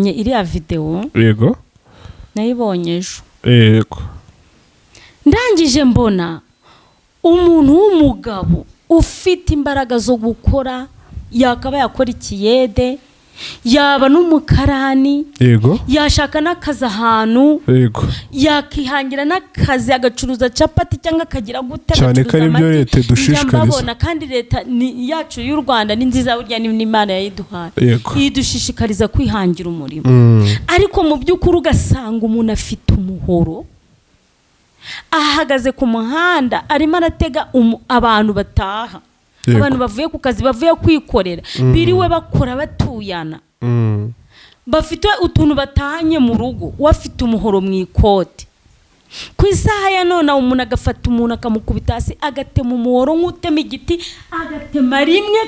Nabonye iriya videwo. Yego. Nayibonye ejo. Yego. Ndangije mbona umuntu w'umugabo ufite imbaraga zo gukora, yakaba yakora ikiyede, yaba n'umukarani, Yego. yashaka n'akazi ahantu, Yego. yakihangira n'akazi, agacuruza capati cyangwa akagira gute, Cyane ko agacuruza ari byo amagi. leta idushishikariza. Njya mbabona, kandi leta yacu y'u Rwanda ni nziza, burya ni n'Imana yayiduhaye. Yego. Idushishikariza kwihangira umurimo. Ariko mu by'ukuri ugasanga umuntu afite umuhoro, ahagaze ku muhanda, arimo aratega abantu bataha, Yego. abantu bavuye ku kazi, bavuye kwikorera, biriwe bakora batuyana, bafite utuntu batahanye mu rugo, we afite umuhoro mu ikote. Ku isaha ya none umuntu agafata umuntu akamukubita hasi, agatema umuhoro nk'utema igiti, agatema rimwe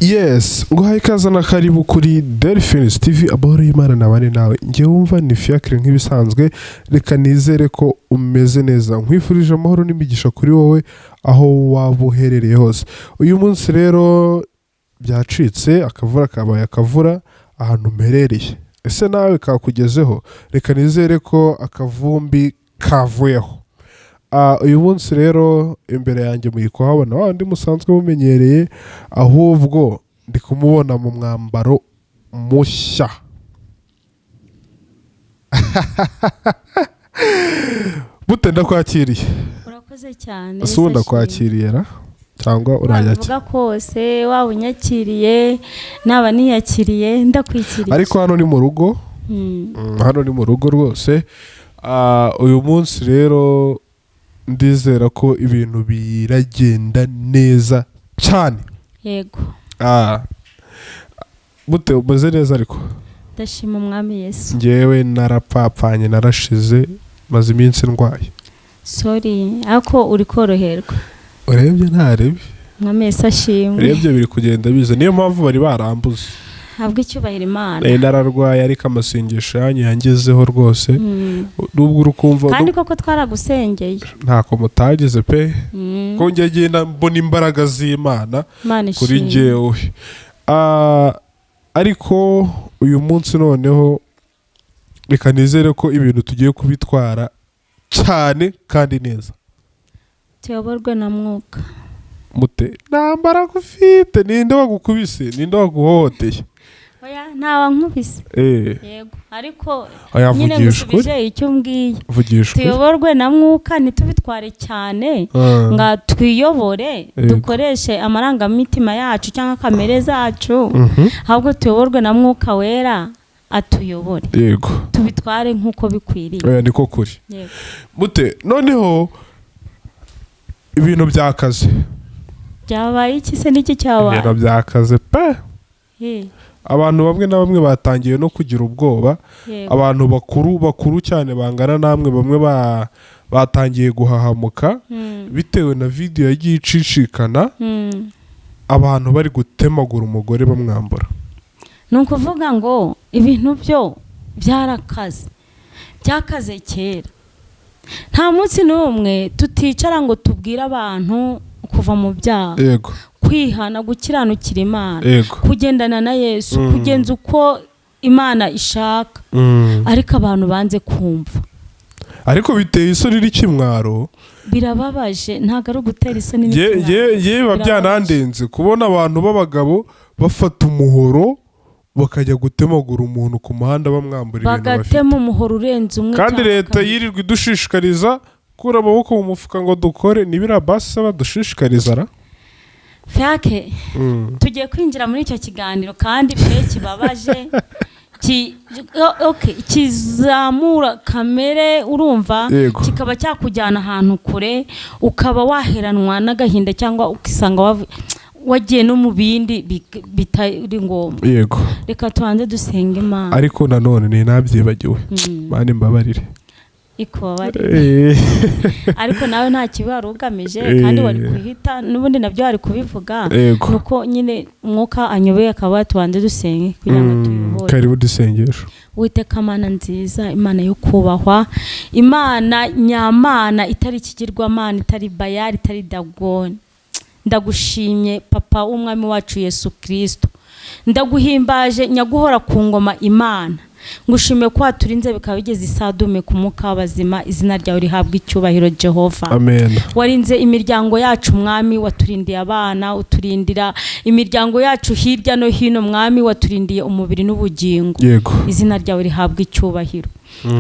Yes, nguhaye ikaze na karibu kuri Delphines TV. Amahoro y'Imana nabane nawe. Njye wumva ni Fiacre nk'ibisanzwe, reka nizere ko umeze neza. Nkwifurije amahoro n'imigisha kuri wowe aho waba uherereye hose. Uyu munsi rero byacitse, akavura kabaye akavura ahantu mperereye. Ese nawe kakugezeho? Reka nizere ko akavumbi kavuyeho. Uyu munsi rero imbere yanjye muri kuhabona wa wundi musanzwe mumenyereye, ahubwo ndi kumubona mu mwambaro mushya. Bute, ndakwakiriye. Urakoze cyane. Ese ubu ndakwakiriye ra cyangwa uranyakira? Wabivuga kose, waba unyakiriye, naba niyakiriye, ndakwikiriye. Ariko hano ni mu rugo. Hano ni mu rugo rwose. Uyu munsi rero ndizera ko ibintu biragenda neza cyane. Yego. Bute, umeze neza ariko? Ndashima Umwami Yesu. Njyewe narapfapfanye, narashize, maze iminsi ndwaye. Sorry, ariko uri koroherwa. Urebye ntarebye. Umwami Yesu ashimwe. Urebye biri kugenda biza, niyo mpamvu bari barambuze. Habwa icyubahiro Imana. Nararwaye, ariko amasengesho yanyu yangezeho rwose. Nubwo uri kumva Kandi koko twaragusengeye. Ntako mutagize pe. Ko njye ngenda mbona imbaraga z'Imana Imana kuri ishimwe. njyewe. Ariko uyu munsi noneho reka nizere ko ibintu tugiye kubitwara cyane kandi neza. Tuyoborwe na Mwuka. Mute, nta mbaraga ufite, ninde wagukubise, ninde waguhohoteye? Oya, ntawankubise. Yego, ariko Oya, nyine vugisha ukuri. ngusubije icyo umbwiye. Vugisha ukuri. Tuyoborwe na Mwuka, ntitubitware cyane nga twiyobore, dukoreshe amarangamutima yacu cyangwa kamere zacu, ahubwo tuyoborwe na Mwuka Wera atuyobore. Yego. Tubitware nk'uko bikwiriye. Oya, niko kuri. Yego. Mute, noneho ibintu byakaze. Byabaye iki se? N'iki cyabaye? Ibintu byakaze pe. Abantu bamwe na bamwe batangiye no kugira ubwoba. Abantu bakuru bakuru cyane bangana namwe, bamwe batangiye guhahamuka bitewe na video yagiye icicikana, abantu bari gutemagura umugore bamwambura. Ni ukuvuga ngo ibintu byo byarakaze, byakaze kera. Nta munsi n'umwe tuticara ngo tubwire abantu kuva mu byaha, Yego. kwihana, gukiranukira Imana, Yego. kugendana na Yesu, kugenza uko Imana ishaka. Ariko abantu banze kumva. Ariko biteye isoni n'ikimwaro. Birababaje, ntabwo ari ugutera isoni n'ikimwaro. Ye biba Birababaje. byanandenze kubona abantu b'abagabo bafata umuhoro bakajya gutemagura umuntu ku muhanda bamwambura ibintu bafite. Bagatema umuhoro urenze umwe Kandi cyangwa leta kabiri. yirirwa idushishikariza gukura amaboko mu mufuka ngo dukore, nibira basi badushishikariza ra. Fake, tugiye kwinjira muri icyo kiganiro kandi pe kibabaje, okay, kizamura kamere, urumva? Yego. Kikaba cyakujyana ahantu kure, ukaba waheranwa n'agahinda cyangwa ukisanga wagiye no mu bindi bitari ngombwa. Yego. Reka tubanze dusenga Imana. Ariko nanone ni nabyibagiwe. Mani mbabarire. Ikubabarire. Ariko nawe nta kibi wari ugamije, kandi wari kuhita n'ubundi nabyo wari kubivuga. Nuko nyine umwuka anyobeye, akaba tubanze dusenge kugira ngo tuyobore. Karibu dusengesho. Witeka Mana nziza, Imana yo kubahwa, Imana nyamana itari ikigirwamana, itari Bayari, itari Dagoni, ndagushimye Papa w'Umwami wacu Yesu Kirisito. Ndaguhimbaje nyaguhora ku ngoma. Imana, ngushimiye ko waturinze bikaba bigeze isadume ku mwuka w'abazima. Izina ryawe rihabwa icyubahiro, Jehova. Amen. Warinze imiryango yacu, Mwami, waturindiye abana, uturindira imiryango yacu hirya no hino. Mwami, waturindiye umubiri n'ubugingo. Izina ryawe rihabwa icyubahiro,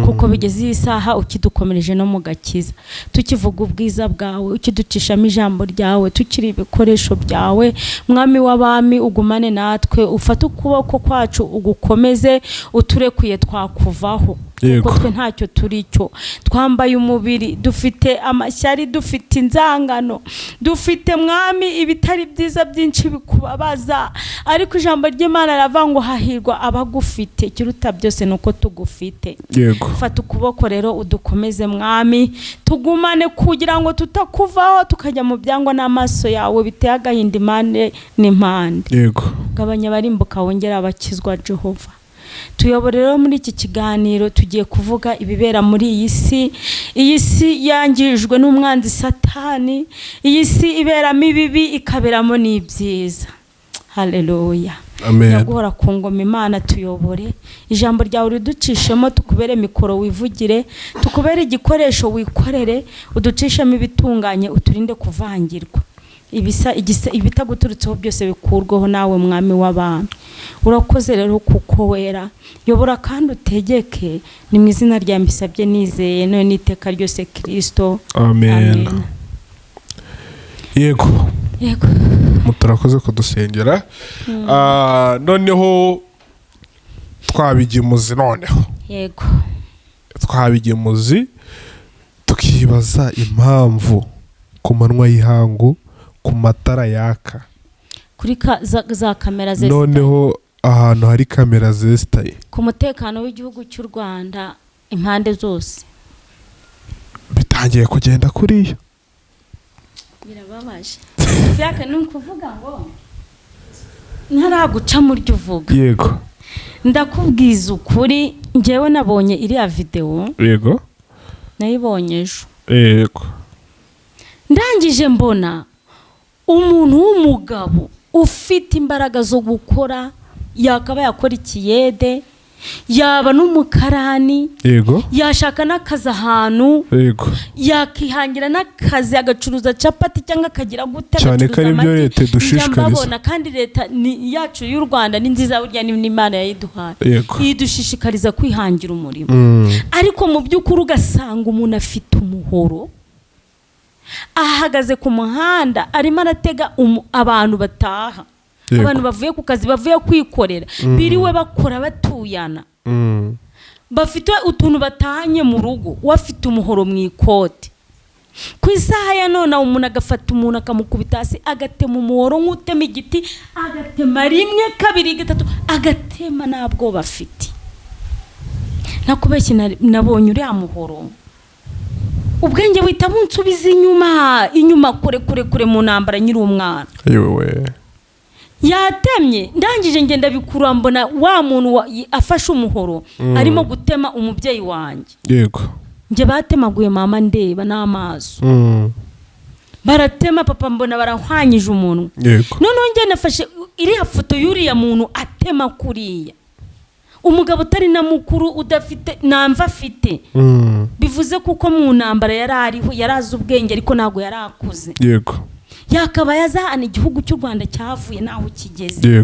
kuko bigeze iyi saha ukidukomereje no mu gakiza, tukivuga ubwiza bwawe, ukiducishamo ijambo ryawe, tukiri ibikoresho byawe. Mwami w'abami, ugumane natwe, ufate ukuboko kwacu ugukomeze. Uturekuye twakuvaho, kuko twe ntacyo turi cyo. Twambaye umubiri, dufite amashyari, dufite inzangano, dufite, Mwami, ibitari byiza byinshi bikubabaza. Ariko ijambo ry'Imana riravuga ngo hahirwa abagufite. Ikiruta byose ni uko tugufite. Fata ukuboko rero udukomeze, Mwami, tugumane kugira ngo tutakuvaho tukajya mu byangwa n'amaso yawe, biteye agahinda impande n'impande. Gabanya abarimbuka, wongera abakizwa, Jehova. Tuyobore rero muri iki kiganiro. Tugiye kuvuga ibibera muri iyi si, iyi si yangijwe n'umwanzi Satani, iyi si iberamo ibibi ikaberamo n'ibyiza. Haleluya. Amen. Nyaguhora ku ngoma Imana, tuyobore, ijambo ryawe riducishemo, tukubere mikoro wivugire, tukubere igikoresho wikorere, uducishemo ibitunganye, uturinde kuvangirwa. Ibisa igisa ibitaguturutseho byose bikurweho nawe, Mwami w'abami. Urakoze rero kuko wera. Yobora kandi utegeke. Ni mu izina rya mbisabye nizeye, none n'iteka ryose, Kirisito. Amen. Yego. Yego. Mutarakoze kudusengera. Noneho twabigemuzi noneho. Twabigemuzi, tukibaza impamvu ku manywa y'ihangu, ku matara yaka, kuri za kamera ze, noneho ahantu hari kamera zesitaye, ku mutekano w'igihugu cy'u Rwanda impande zose, bitangiye kugenda kuriya. Birababaje. Fyaka, ni ukuvuga ngo ntaraguca mu ryo uvuga, ndakubwiza ukuri, njyewe nabonye iriya videwo, nayibonye ejo. Ndangije mbona umuntu w'umugabo ufite imbaraga zo gukora, yakaba yakora ikiyede, yaba n'umukarani, yashaka n'akazi ahantu, yakihangira n'akazi, agacuruza capati cyangwa akagira gute, Cyane ko agacuruza ari byo amagi. leta idushishikariza. Njya mbabona, kandi leta yacu y'u Rwanda ni nziza burya, ni n'Imana yayiduhaye. Idushishikariza kwihangira umurimo. Ariko mu by'ukuri ugasanga umuntu afite umuhoro, ahagaze ku muhanda, arimo aratega abantu bataha, abantu bavuye ku kazi, bavuye kwikorera, biriwe bakora batuyana, bafite utuntu batahanye mu rugo, we afite umuhoro mu ikote. Ku isaha ya none umuntu agafata umuntu akamukubita hasi, agatema umuhoro nk'utema igiti, agatema rimwe, kabiri, gatatu, agatema nta bwoba afite. Nakubeshye, nabonye uriya muhoro, ubwenge buhita bunsubiza inyuma, inyuma kure kure kure, mu ntambara nkiri umwana. Yewe. Yatemye, ndangije ngenda bikura, mbona wa muntu afashe umuhoro, arimo gutema umubyeyi wanjye. Njye batemaguye mama ndeba n'amaso. Baratema papa, mbona barahwanyije umunwa. Noneho njye nafashe iriya foto y'uriya muntu atema kuriya, umugabo utari na mukuru, udafite ntamva afite. Bivuze kuko mu ntambara yari ariho, yari azi ubwenge, ariko ntabwo yari akuze. Yakabaye azahana igihugu cy'u Rwanda cyavuye n'aho kigeze.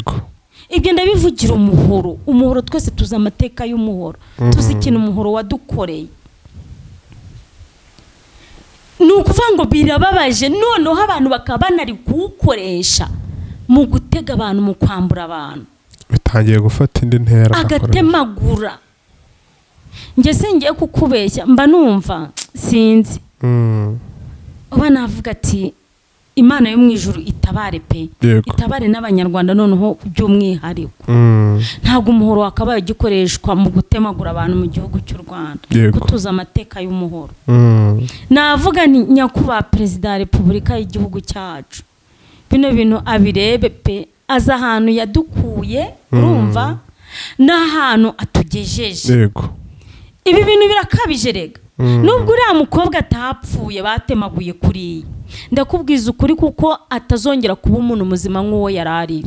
Ibyo ndabivugira umuhoro. Umuhoro, twese tuzi amateka y'umuhoro, tuzi ikintu umuhoro wadukoreye. Ni ukuvuga ngo birababaje, noneho abantu bakaba banari kuwukoresha mu gutega abantu, mu kwambura abantu. Bitangiye gufata indi ntera. Agatemagura. Njye singiye kukubeshya, mba numva sinzi, uba navuga ati Imana yo mu ijuru itabara. idutabare pe. Itabare n'Abanyarwanda noneho by'umwihariko. Ntabwo umuhoro wakabaye ugikoreshwa mu gutemagura abantu mu gihugu cy'u Rwanda. Kutuza amateka y'umuhoro. Navuga nti nyakubahwa Perezida wa Repubulika y'igihugu cyacu, bino bintu abirebe pe, azi ahantu yadukuye, urumva, n'ahantu atugejeje. Ibi bintu birakabije rega. Nubwo uriya mukobwa atapfuye batemaguye kuriya, ndakubwiza ukuri kuko atazongera kuba umuntu muzima nk'uwo yari ari.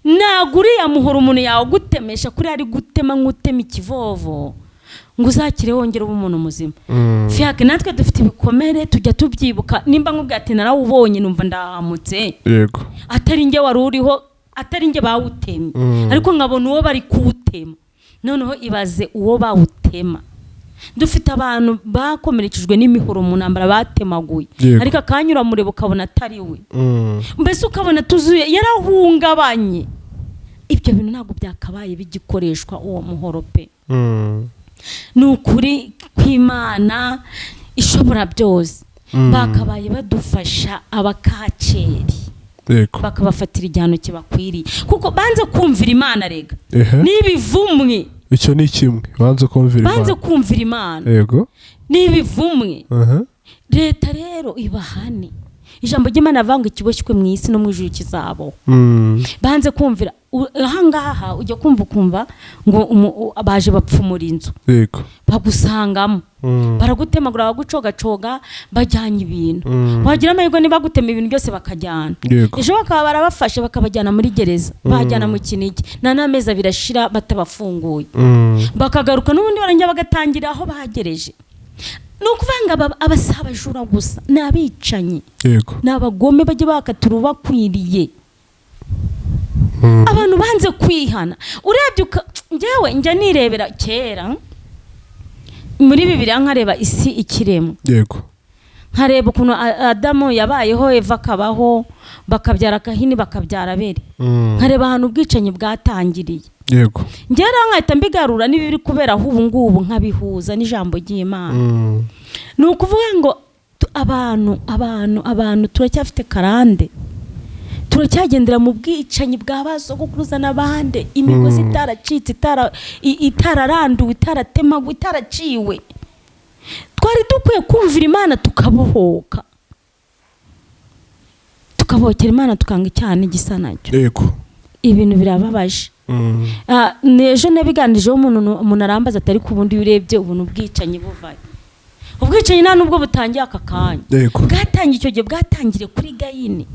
Ntabwo uriya muhoro umuntu yawugutemesha kuriya ari gutema nk'utema ikivovo ngo uzakire wongere ube umuntu muzima. Fiyake, natwe dufite ibikomere tujya tubyibuka. Nimba nkubwira ati narawubonye numva ndahamutse, atari njye wari uriho, atari njye bawutemye, ariko nkabona uwo bari kuwutema, noneho ibaze uwo bawutema. Dufite abantu bakomerekejwe n'imihoro mu ntambara batemaguye, ariko akanya uramureba ukabona atari we. Mbese ukabona tuzuye yarahungabanye. Ibyo bintu ntabwo byakabaye bigikoreshwa uwo muhoro pe. Ni ukuri kw'Imana ishobora byose, bakabaye badufasha abakaceri, bakabafatira igihano kibakwiriye, kuko banze kumvira Imana rega. N'ibivumwe. Icyo ni kimwe, banze kumvira Banze Imana. kumvira Imana. N'ibivumwe. Leta rero ibahane. Ijambo ry'Imana avuga ngo ikiboshywe mu isi no mu ijuru kizabaho. Banze kumvira. Ahangaha ujya kumva ukumva ngo baje bapfumura inzu, bagusangamo, baragutemagura, bagucogacoga, bajyanye ibintu. Wagira amahirwe ntibagutema ibintu byose bakajyana. Ejo bakaba barabafashe bakabajyana muri gereza, bajyana mu Kinigi, nta n'amezi 2 ashira batabafunguye. Bakagaruka n'ubundi barongera bagatangira aho bagereje. Ni ukuvuga ngo aba si abajura gusa, ni abicanyi, ni abagome, bajya bakatira ubakwiriye. Abantu banze kwihana. Urebye njyewe njya nirebera kera muri Bibiliya, nkareba isi ikiremwa, nkareba ukuntu Adamu yabayeho, Eva akabaho, bakabyara Kahini, bakabyara Abeli, nkareba ahantu ubwicanyi bwatangiriye. Njyewe rero nkahita mbigarura n'ibiri kubera aho ubu ngubu, nkabihuza n'ijambo ry'Imana. Ni ukuvuga ngo abantu turacyafite karande, turacyagendera mu bwicanyi bwa ba sogokuruza n'abandi, imigozi itaracitse, itararanduwe, itaratemagwe, itaraciwe. Twari dukwiye kumvira Imana tukabohoka, tukabohokera Imana, tukanga icyaha n'igisa nacyo. Ibintu birababaje. Ejo nabiganijeho umuntu, umuntu arambaza atari ku bundi iyo urebye ubuntu ubwicanyi buvayo. Ubwicanyi nta nubwo butangiye aka kanya. Bwatangiye icyo gihe, bwatangiriye kuri Gayini.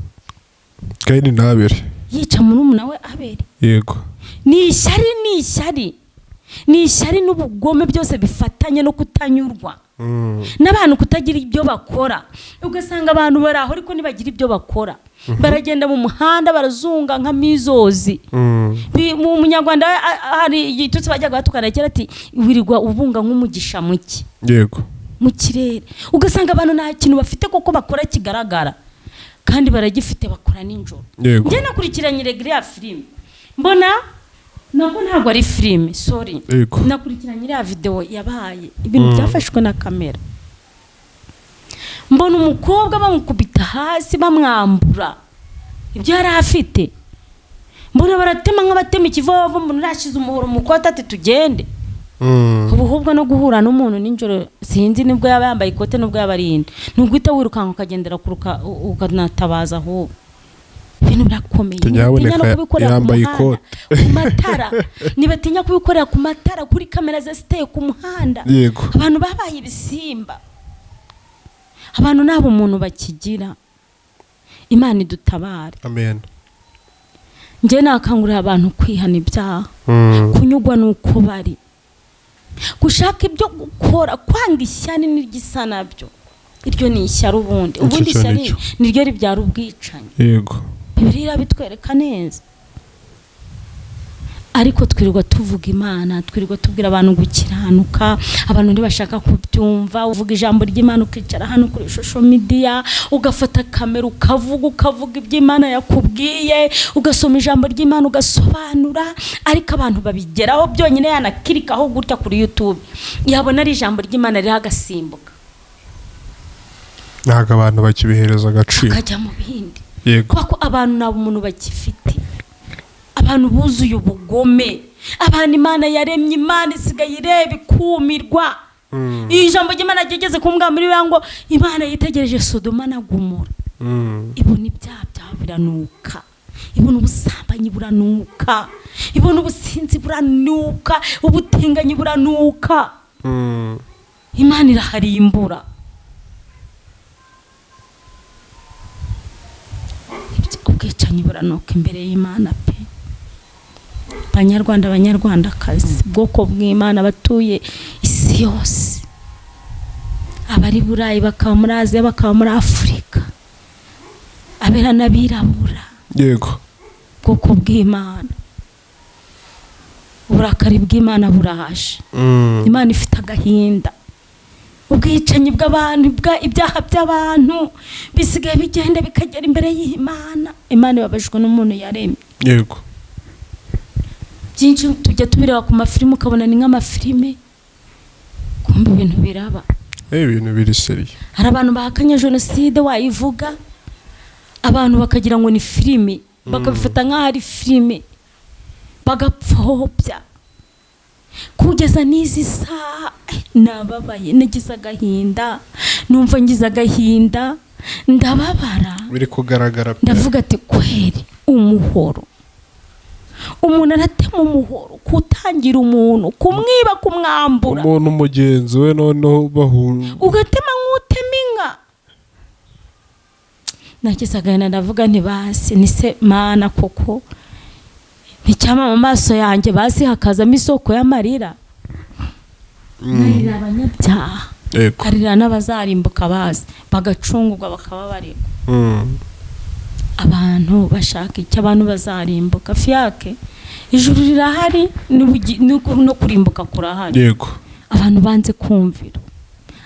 Gayini n'Abeli. Yica murumuna we Abeli. Ni ishyari, ni ishyari, ni ishyari n'ubugome byose bifatanye no kutanyurwa, n'abantu kutagira ibyo bakora. Ugasanga abantu bari aho ariko ntibagira ibyo bakora, baragenda mu muhanda barazunga nka mizozi. Mu Munyarwanda hari igitutsi bajyaga batukana kera ati wirirwa ubunga nk'umugisha muke mu kirere. Ugasanga abantu nta kintu bafite kuko bakora kigaragara, kandi baragifite, bakora nijoro. Njye nakurikiranye iriya filime, mbona nabwo ntabwo ari filime, sorry. Nakurikiranye iriya videwo yabaye, ibintu byafashwe na kamera, mbona umukobwa bamukubita hasi, bamwambura ibyo yari afite, mbona baratema nk'abatema ikivovo, umuntu urashize umuhoro mu kote ati tugende. Ubu ahubwo no guhura n'umuntu nijoro, sinzi nibwo yaba yambaye ikote nubwo yaba ari inde, ni uguhita wirukanka ukagendera kuruka ukanatabaza. Ahubwo ibintu birakomeye. Nyabuneka Ntibatinya no kubikorera ku yambaye muhanda, ikote. ku matara. Ntibatinya kubikorera ku matara, kuri kamera zesiteye ku muhanda. Abantu babaye ibisimba, abantu nta bumuntu bakigira. Imana idutabare. Amen. Njye nakangurira abantu kwihana ibyaha, kunyurwa n'uko bari, gushaka ibyo gukora, kwanga ishyari n'igisa nabyo. Iryo ni ishyari ubundi. Icyo Ubundi cyo ishyari nicyo. niryo ribyara ubwicanyi. Bibiliya irabitwereka neza, ariko twirirwa tuvuga Imana, twirirwa tubwira abantu gukiranuka, abantu ntibashaka kubyumva. Uvuga ijambo ry'Imana, ukicara hano kuri social media, ugafata kamera, ukavuga, ukavuga ibyo Imana yakubwiye, ugasoma ijambo ry'Imana, ugasobanura, ariko abantu babigeraho byonyine yanakirikaho gutya kuri YouTube, yabona ari ijambo ry'Imana ririho agasimbuka. Ntabwo abantu bakibihereza agaciro. Akajya mu bindi. Kubera ko abantu nta bumuntu bakifite, abantu buzuye ubugome, abantu Imana yaremye, Imana isigaye ireba ikumirwa. Iri jambo ry'Imana ryigeze kumbwira muri bibiliya ngo Imana yitegereje Sodoma na Gomora, ibona ibyaha byabo biranuka, ibona ubusambanyi buranuka, ibona ubusinzi buranuka, ubutinganyi buranuka. Imana iraharimbura. Ubwicanyi buranuka imbere y'Imana pe. Banyarwanda, banyarwandakazi, ubwoko bw'Imana batuye isi yose, abari Burayi bakaba muri Aziya, bakaba muri Afurika, abera n'abirabura, ubwoko bw'Imana, uburakari bw'Imana buraje. Imana ifite agahinda. Ubwicanyi bw'abantu, ibyaha by'abantu bisigaye bigenda bikagera imbere y'Imana. Imana ibabajwe n'umuntu yaremye. Byinshi tujya tubireba ku mafilime, ukabona ni nk'amafilime, kumbe ibintu biraba. Ibintu biri sérieux. Hari abantu bahakanye jenoside, wayivuga abantu bakagira ngo ni filime, bakabifata nk'aho ari filime, bagapfobya kugeza n'izi saha. Nababaye, nagize agahinda, numva ngize agahinda, ndababara. Biri kugaragara pe. Ndavuga ati kweri umuhoro, umuntu aratema umuhoro kutangira umuntu, kumwiba, kumwambura, umuntu mugenzi we, noneho bahura ugatema nk'utema inka. Nagize agahinda, ndavuga nti basi ni se Mana koko, nticyama mu maso yanjye basi hakazamo isoko y'amarira, nkarira abanyabyaha, nkarira n'abazarimbuka bazi bagacungurwa bakababarirwa. Abantu bashaka icyo? Abantu bazarimbuka fiyake, ijuru rirahari no kurimbuka kurahari. Abantu banze kumvira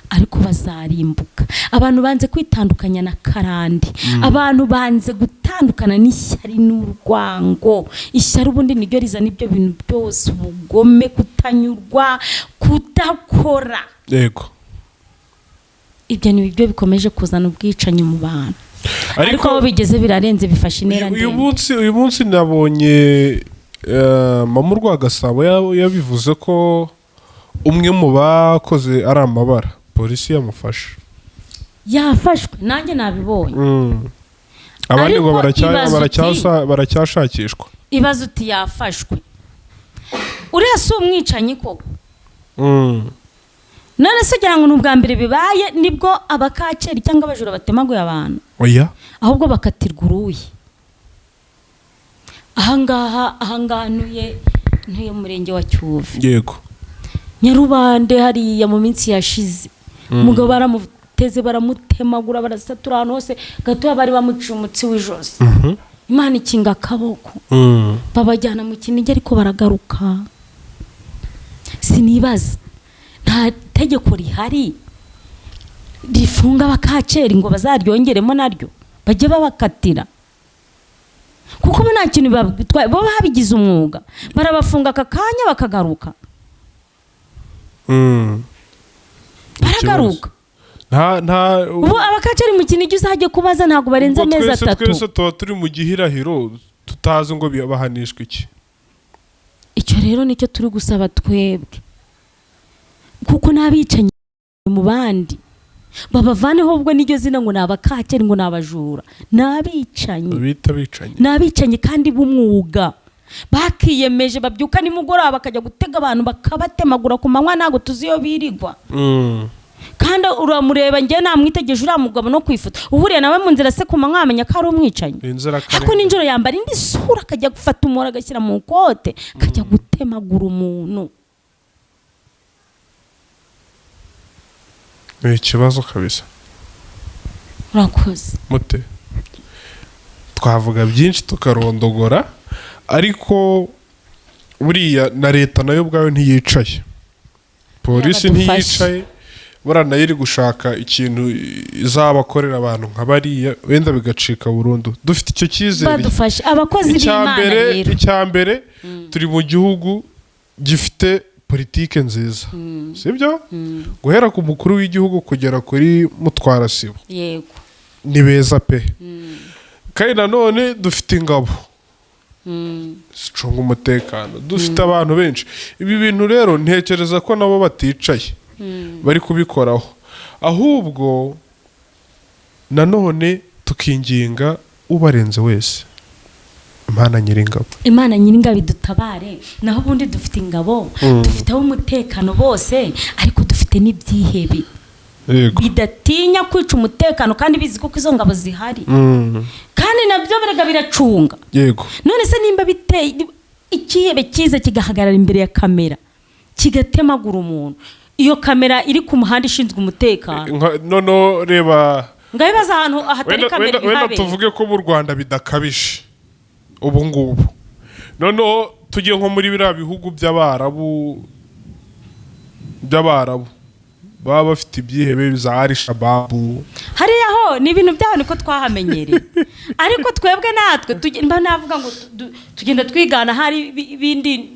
ariko bazarimbuka. Abantu banze kwitandukanya na karande, abantu banze gutandukana n'ishyari n'urwango. Ishyari ubundi niryo rizana ibyo bintu byose, ubugome, kutanyurwa, kudakora. Ibyo ni byo bikomeje kuzana ubwicanyi mu bantu, ariko aho bigeze birarenze, bifashe intera uyu ndende. Uyu munsi nabonye Mama Urwagasabo yabivuze ko umwe mu bakoze ari amabara polisi yamufashe. Yafashwe, nanjye nabibonye. Abandi ngo Ariko ibaze uti- baracyashakishwa. Ibaze uti yafashwe, uriya si umwicanyi koko? None se ugira ngo ni ubwa mbere bibaye? Nibwo abakaceri cyangwa abajura batemaguye abantu? Oya. Ahubwo bakatirwa uruyi. Ahangaha ntuye mu murenge wa Cyuve, Nyarubande hariya. Mu minsi yashize umugabo baramuteze, baramutemagura, barasatura ahantu hose, gatoya bari bamuciye umutsi w'ijosi. Imana ikinga akaboko, babajyana mu Kinigi ariko baragaruka. Sinibaza, nta tegeko rihari rifunga abakaceri ngo bazaryongeremo naryo bajye babakatira, kuko bo nta kintu bitwaye, bo babigize umwuga, barabafunga aka kanya bakagaruka. Baragaruka. Nta Ubu abakaceri mu Kinigi uzajya kubaza ntabwo barenze Ubwo amezi twese 3. Twese tuba turi mu gihirahiro, tutazi ngo bahanishwa iki. Icyo rero nicyo turi gusaba twebwe, kuko n'abicanyi mu bandi babavaneho ubwo n'iryo zina ngo ni abakakeri, ngo ni abajura, ni abicanyi. Bita bicanyi. Ni abicanyi kandi b'umwuga, bakiyemeje, babyuka nimugoroba bakajya gutega abantu bakabatemagura ku manywa, ntabwo tuzi iyo birigwa. Kandi uramureba, njyewe namwitegereje uriya mugabo no ku ifoto, uhuriye nawe mu nzira se ku manywa wamenya ko ari umwicanyi? Ni inzirakarengane. Ariko nijoro yambara indi sura, akajya gufata umuhoro agashyira mu ikote, akajya gutemagura umuntu. Ni ikibazo kabisa. Urakoze. Mute twavuga byinshi tukarondogora, ariko buriya na leta nayo ubwayo ntiyicaye, polisi Badufashe. ntiyicaye, buriya nayo iri gushaka ikintu izabakorera abantu nka bariya, wenda bigacika burundu. Dufite icyo cyizere. Badufashe abakozi Icya b'Imana. mbere, Rero icya mbere, turi mu gihugu gifite politike nziza, sibyo? Guhera ku mukuru w'igihugu kugera kuri mutwarasibo ni beza pe. Kandi nanone dufite ingabo zicunga umutekano, dufite abantu benshi. Ibi bintu rero ntekereza ko nabo baticaye bari kubikoraho, ahubwo nanone tukinginga ubarenze wese, Imana Nyiringabo. Imana Nyiringabo idutabare. Naho ubundi dufite ingabo, dufite umutekano bose, ariko dufite n'ibyihebe bidatinya kwica umutekano kandi bizi kuko izo ngabo zihari, kandi nabyo berega biracunga. None se nimba biteye ikihebe cyiza kigahagarara imbere ya kamera kigatemagura umuntu, iyo kamera iri ku muhanda ishinzwe umutekano? Noneho reba. Ngabibaza ahantu ahatari Wenda kamera wenda ihabera. Tuvuge ko mu Rwanda bidakabije ubu ngubu, noneho tujye nko muri biriya bihugu by'Abarabu baba bafite ibyihebe za Al-Shabaab. Hariya ho ni ibintu byabo, niko twahamenyereye, ariko twebwe natwe mba navuga ngo tugenda twigana. Hari ibindi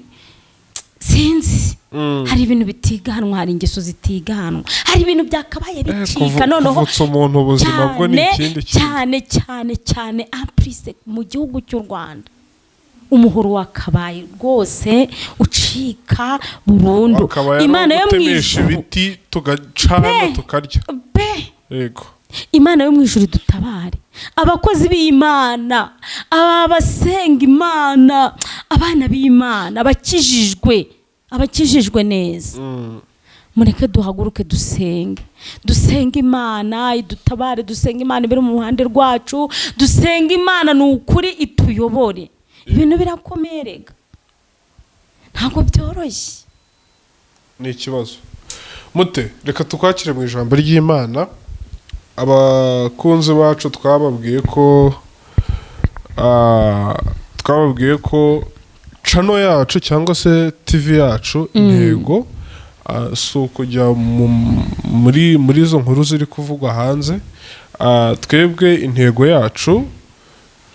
sinzi, hari ibintu bitiganwa, hari ingeso zitiganwa, hari ibintu byakabaye bicika. Noneho Kuvutsa umuntu ubuzima bwo ni cyane ikindi kintu. Cyane cyane cyane, apurise mu gihugu cy'u Rwanda umuhoro wakabaye rwose ucika burundu. Akaba yari Imana yo mu gutemesha ijuru ibiti tugacana Pe! tukarya. Pe! Yego. Imana yo mu ijuru dutabare. Abakozi b'Imana, aba basenga Imana, abana b'Imana, abakijijwe, abakijijwe neza, mureke duhaguruke dusenge, dusenge Imana idutabare, dusenge Imana ibiri mu ruhande rwacu, dusenge Imana ni ukuri ituyobore. Ibintu birakomeye rega, ntabwo byoroshye. Ni ikibazo. Mute, reka tukwakire mu ijambo ry'Imana. Abakunzi bacu twababwiye ko channel yacu cyangwa se TV yacu, intego si ukujya muri izo nkuru ziri kuvugwa hanze. Twebwe intego yacu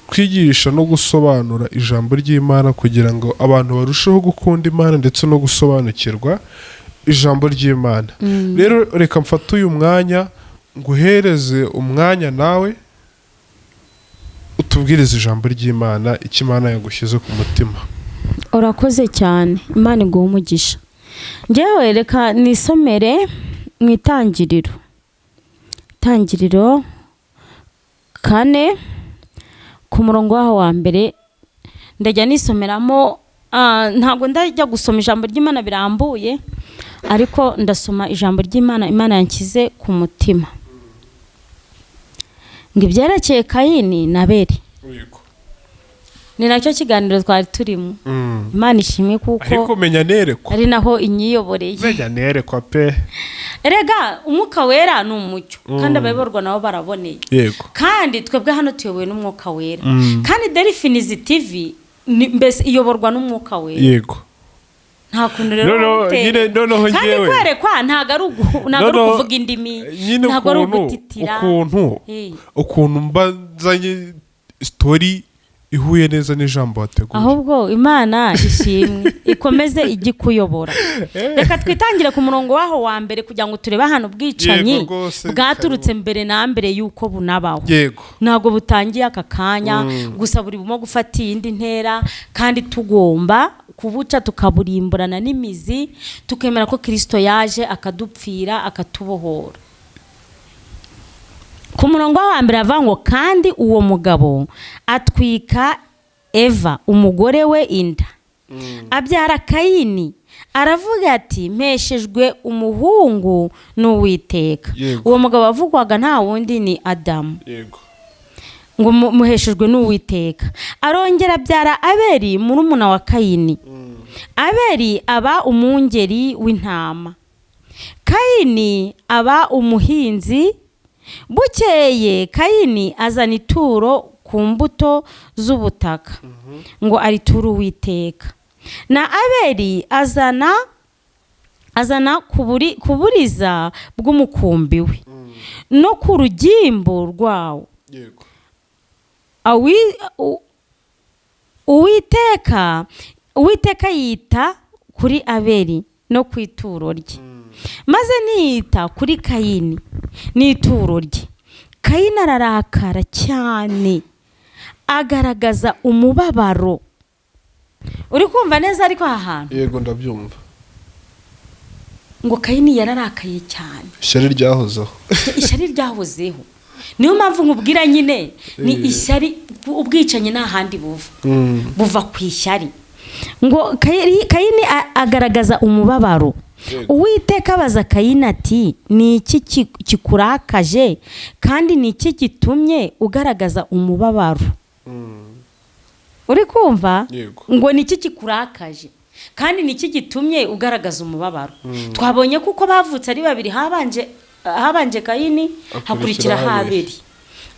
kwigisha no gusobanura ijambo ry'Imana kugira ngo abantu barusheho gukunda Imana ndetse no gusobanukirwa ijambo ry'Imana. Rero reka mfate uyu mwanya nguhereze umwanya nawe utubwirize ijambo ry'Imana, icyo Imana yagushyize ku mutima. Urakoze cyane, Imana iguha umugisha. Ngewe reka nisomere mu Itangiriro, Itangiriro 4 ku murongo waho wa mbere. Ndajya nisomeramo, ntabwo ndajya gusoma ijambo ry'Imana birambuye, ariko ndasoma ijambo ry'Imana Imana yanshyize ku mutima, ngo ibyerekeye Kayini na Abeli. Ni nacyo kiganiro twari turimo. Imana ishimwe kuko Ariko menya nerekwa. ari naho inyiyoboreye. Menya nerekwa pe. Erega Umwuka Wera ni umucyo, kandi abayoborwa nabo baraboneye. Kandi twebwe hano tuyobowe n'Umwuka Wera, kandi Delphines TV mbese iyoborwa n'Umwuka Wera. Nta kuntu rero Noneho wabitera. nyine noneho Kandi njyewe kwerekwa ntabwo ari Noneho ukuvuga indimi, nyine ntabwo ari ukuntu ugutitira. ukuntu ukuntu mba nzanye story ihuye neza n'ijambo wateguye. Ahubwo Imana ishimwe, ikomeze ijye ikuyobora. Reka twitangire ku murongo waho wa mbere kugira ngo turebe ahantu ubwicanyi Yego rwose, bwaturutse mbere na mbere y'uko bunabaho. Ntabwo butangiye aka kanya gusa, burimo gufata iyindi ntera, kandi tugomba kubuca tukaburimburana n'imizi, tukemera ko Kirisito yaje akadupfira, akatubohora. Ku murongo wa mbere avuga ngo: "Kandi uwo mugabo atwika Eva umugore we inda, abyara Kayini, aravuga ati: 'Mpeshejwe umuhungu n'Uwiteka.'" Uwo mugabo wavugwaga nta wundi ni Adamu. Ngo muheshejwe n'Uwiteka. Arongera abyara Abeli, murumuna wa Kayini. Abeli aba umwungeri w'intama, Kayini aba umuhinzi. Bukeye Kayini azana ituro ku mbuto z'ubutaka ngo ariture Uwiteka, na Abeli azana ku buriza bw'umukumbi we no ku rugimbu rwawo. Uwiteka yita kuri Abeli no ku ituro rye, maze ntiyita kuri Kayini n'ituro rye. Kayini ararakara cyane. Agaragaza umubabaro. Uri kumva neza ariko aha hantu? Yego, ndabyumva. Ngo Kayini yararakaye cyane. Ishyari ryahozeho. Ishyari ryahozeho. Niyo mpamvu nkubwira nyine ni ishyari. Ubwicanyi nta handi buva, buva ku ishyari. Ngo Kayini agaragaza umubabaro. Uwiteka abaza Kayini ati: "Ni iki kikurakaje, kandi ni iki gitumye ugaragaza umubabaro?" Uri kumva? Yego. Ngo ni iki kikurakaje, kandi ni iki gitumye ugaragaza umubabaro? Twabonye kuko bavutse ari babiri, habanje Kayini, hakurikira hakurikiraho Haberi.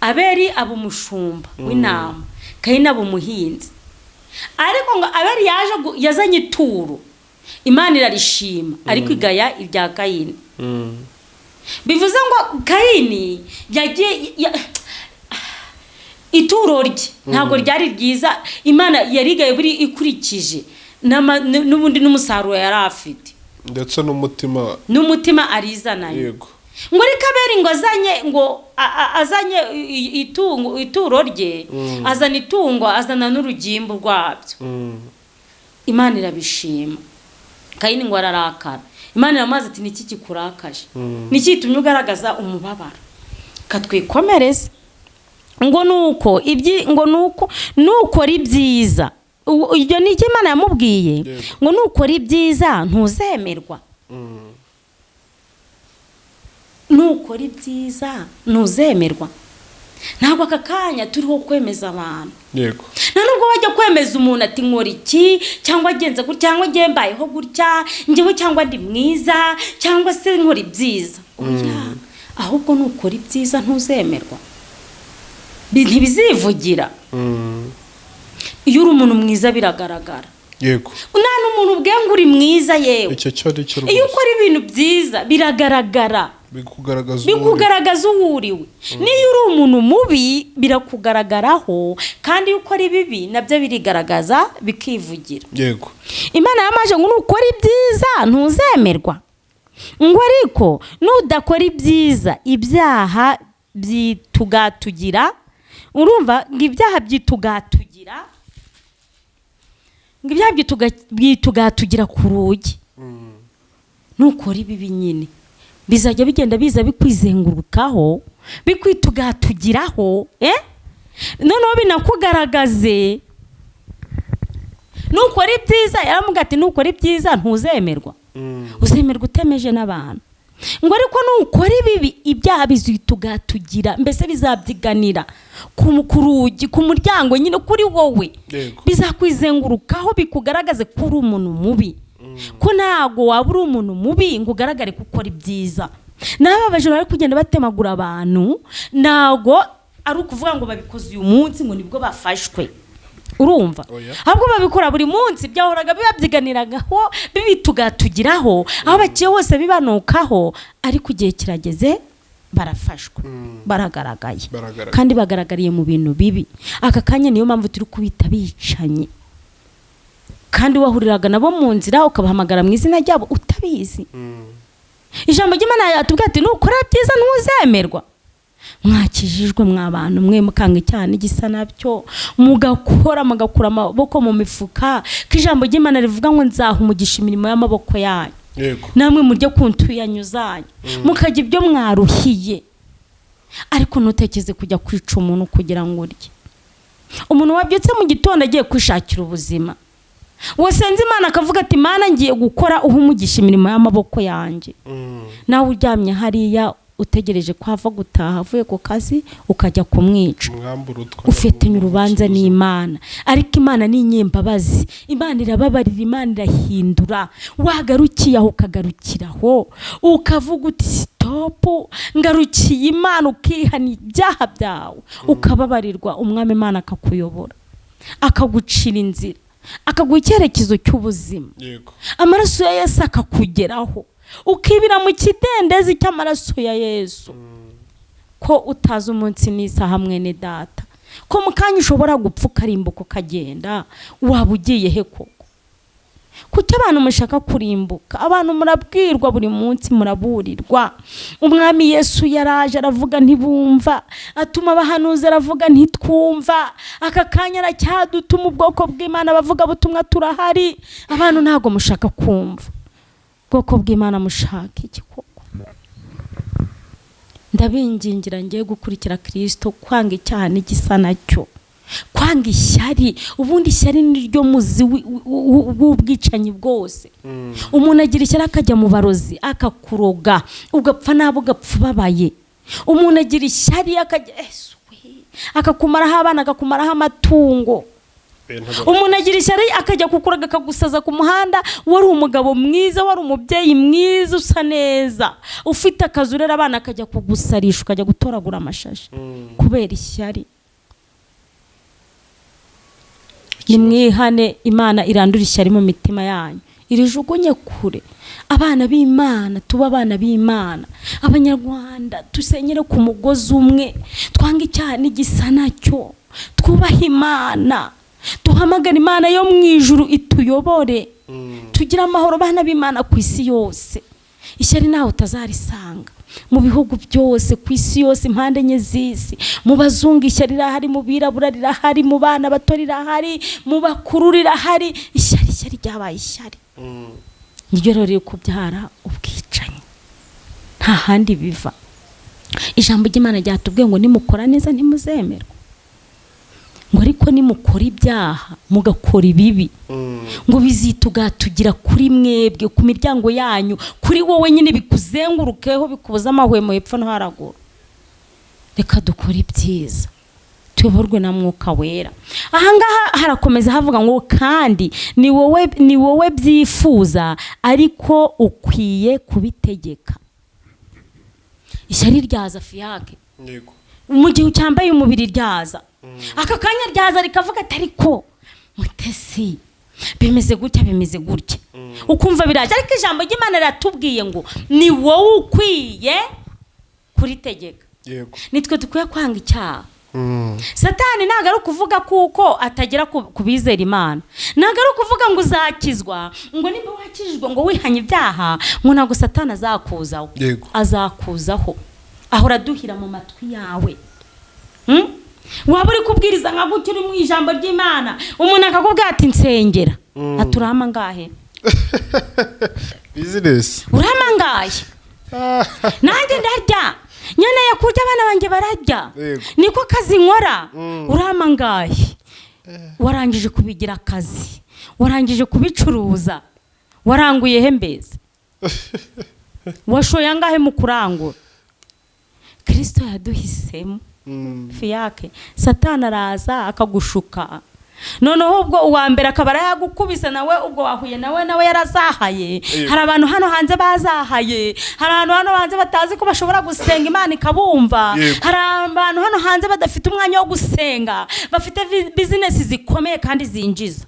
Aberi aba umushumba w'intama, Kayini aba umuhinzi. Ariko ngo Aberi yaje yazanye ituro, Imana irarishima, ariko igaya ibya Kayini. Bivuze ngo Kayini yagiye ituro rye ntabwo ryari ryiza. Imana yarigaye buri ikurikije n'ubundi n'umusaruro yari afite. Ndetse n'umutima. N'umutima arizananye. Ngo ariko Aberi ngo azanye ngo azanye itungo, ituro rye, azana itungo, azana n'urugimbu rwabyo. Imana irabishima. Kayini ngo ararakara. Imana iramubaza ati: "Niki kikurakaje? Niki gitumye ugaragaza umubabaro?" Katwikomereze. Ngo nuko ibyi ngo nuko nukora ibyiza, ibyo ni icyo Imana yamubwiye. Ngo nukora ibyiza ntuzemerwa. Nukora ibyiza ntuzemerwa. Ntabwo aka kanya turiho kwemeza abantu. Nta nubwo wajya kwemeza umuntu ati: "Nkora iki," cyangwa agenze gutya, cyangwa ngiye mbayeho gutya njyewe, cyangwa ndi mwiza, cyangwa se nkora ibyiza. Oya, ahubwo nukora ibyiza ntuzemerwa. Ntibizivugira. Iyo uri umuntu mwiza biragaragara. Nta n'umuntu ubwiye ngo uri mwiza yewe. Icyo cyo ari cyo Iyo rwose. ukora ibintu byiza biragaragara. Bikugaragaza uwo uri. Bikugaragaza uwo uriwe. Niyo uri umuntu mubi birakugaragaraho, kandi iyo ukora ibibi nabyo birigaragaza, bikivugira. Imana yamaje ngo nukora ibyiza ntuzemerwa, ngo ariko nudakora ibyiza ibyaha byitugatugira. Urumva ngo ibyaha byitugatugira, ngo ibyaha byitugatugira ku rugi. Nukora ibibi nyine bizajya bigenda biza bikwizengurukaho, bikwitugatugiraho, noneho binakugaragaze. Nukora ibyiza, yaramubwira ati: "Nukora ibyiza ntuzemerwa." Uzemerwa utemeje n'abantu. Ngo ariko nukora ibibi ibyaha bizitugatugira, mbese bizabyiganira ku rugi, ku muryango nyine kuri wowe. Bizakwizengurukaho, bikugaragaze ko uri umuntu mubi, ko ntabwo waba uri umuntu mubi ngo ugaragare ko ukora ibyiza. N'aba bajura bari kugenda batemagura abantu, ntabwo ari ukuvuga ngo babikoze uyu munsi ngo nibwo bafashwe, urumva? Oya. Ahubwo babikora buri munsi. Byahoraga bibabyiganiragaho, bibitugatugiraho, aho baciye hose bibanukaho, ariko igihe kirageze barafashwe, baragaragaye. Baragaragaye. Kandi bagaragariye mu bintu bibi. Aka kanya niyo mpamvu turi kubita bicanyi, kandi wahuriraga nabo mu nzira ukabahamagara mu izina ryabo utabizi. Ijambo ry'Imana yatubwira ati: "Nukora byiza ntuzemerwa." Mwakijijwe mwa bantu mwe, mukanga icyaha n'igisa nabyo, mugakora, mugakura amaboko mu mifuka, ko ijambo ry'Imana rivuga ngo: "Nzaha umugisha imirimo y'amaboko yanyu." Namwe murye ku ntuyanyu zanyu, mukajya ibyo mwaruhiye, ariko ntutekeze kujya kwica umuntu kugira ngo urye. Umuntu wabyutse mu gitondo agiye kwishakira ubuzima, wasenze Imana akavuga ati: "Imana, ngiye gukora, uha umugisha imirimo y'amaboko yanjye." Nawe uryamye hariya utegereje ko ava gutaha avuye ku kazi ukajya kumwica. Umwambura utwa. Ufitanye urubanza n'Imana. Ariko Imana ni inyembabazi, Imana irababarira, Imana irahindura. Wagarukiye aho, ukagarukiraho, ukavuga uti: "Stop, ngarukiye Imana," ukihana ibyaha byawe, ukababarirwa, Umwami Imana akakuyobora, akagucira inzira, akaguha icyerekezo cy'ubuzima. Amaraso ya Yesu akakugeraho, ukibira mu kidendezi cy'amaraso ya Yesu. Ko utazi umunsi n'isaha, mwene data, ko mu kanya ushobora gupfa, ukarimbuka, ukagenda, waba ugiye he koko? Kuki abantu mushaka kurimbuka? Abantu murabwirwa buri munsi, muraburirwa. Umwami Yesu yaraje aravuga ntibumva, atuma abahanuzi aravuga ntitwumva. Aka kanya aracyadutuma ubwoko bw'Imana, abavuga butumwa turahari. Abantu ntabwo mushaka kumva. Ubwoko bw'Imana mushaka iki koko? Ndabingingira ngiye gukurikira Kirisito, kwanga icyaha n'igisa nacyo, kwanga ishyari. Ubundi ishyari ni ryo muzi w'ubwicanyi bwose. Umuntu agira ishyari akajya mu barozi akakuroga, ugapfa nabi, ugapfa ubabaye. Umuntu agira ishyari akajya akakumaraho abana, akakumaraho amatungo. Umuntu agira ishyari akajya kukuraga, akagusaza ku muhanda. Wari umugabo mwiza, wari umubyeyi mwiza, usa neza, ufite akazi, urera abana, akajya kugusarisha, ukajya gutoragura amashashi kubera ishyari. Nimwihane, Imana irandura ishyari mu mitima yanyu, irijugunye kure. Abana b'Imana, tuba abana b'Imana. Abanyarwanda dusenyere ku mugozi umwe, twange icyaha n'igisa nacyo, twubahe Imana, duhamagare Imana yo mu ijuru ituyobore, tugire amahoro, bana b'Imana ku isi yose. Ishyari ntawe utazarisanga mu bihugu byose ku isi yose, impande enye z'isi. Mu bazungu ishyari rirahari, mu birabura rirahari, mu bana bato rirahari, mu bakuru rirahari. Ishyari, ishyari ryabaye ishyari, niryo rero riri kubyara ubwicanyi, nta handi biva. Ijambo ry'Imana ryatubwiye ngo nimukora neza ntimuzemerwa, ngo ariko nimukora ibyaha mugakora ibibi, ngo bizitugatugira kuri mwebwe, ku miryango yanyu, kuri wowe nyine, bikuzengurukeho, bikubuze amahwemo hepfo no haraguru. Reka dukore ibyiza, tuyoborwe na Mwuka Wera. Ahangaha harakomeza havuga ngo kandi ni wowe byifuza, ariko ukwiye kubitegeka. Ishyari ryaza, fiyake, mu gihe ucyambaye umubiri ryaza. Aka kanya ryaza rikavuga ati: "Ariko Mutesi bimeze gutya, bimeze gutya," ukumva biraje. Ariko ijambo ry'Imana riratubwiye ngo ni wowe ukwiye kuritegeka. Nitwe dukwiye kwanga icyaha. Satani ntabwo ari ukuvuga kuko atagera ku bizera Imana. Ntabwo ari ukuvuga ngo uzakizwa, ngo nimba wakijijwe, ngo wihanye ibyaha, ngo ntabwo Satani azakuzaho. Azakuzaho, ahora aduhira mu matwi yawe. Waba uri kubwiriza nka gutya, uri mu ijambo ry'Imana, umuntu akakubwira ati: "Nsengera." Ati: "Urama ngahe?" Business. "Urama ngahe? Nanjye ndarya, nkeneye kurya, abana banjye bararya, niko kazi nkora. Urama ngahe?" Warangije kubigira akazi, warangije kubicuruza, waranguye he? Mbese washoye angahe mu kurangura? Kirisito yaduhisemo. Fiyake, Satani araza akagushuka, noneho ubwo uwa mbere akaba arayagukubise, nawe ubwo wahuye nawe, nawe yarazahaye. Hari abantu hano hanze bazahaye, hari abantu hano hanze batazi ko bashobora gusenga Imana ikabumva. Hari abantu hano hanze badafite umwanya wo gusenga, bafite business zikomeye kandi zinjiza.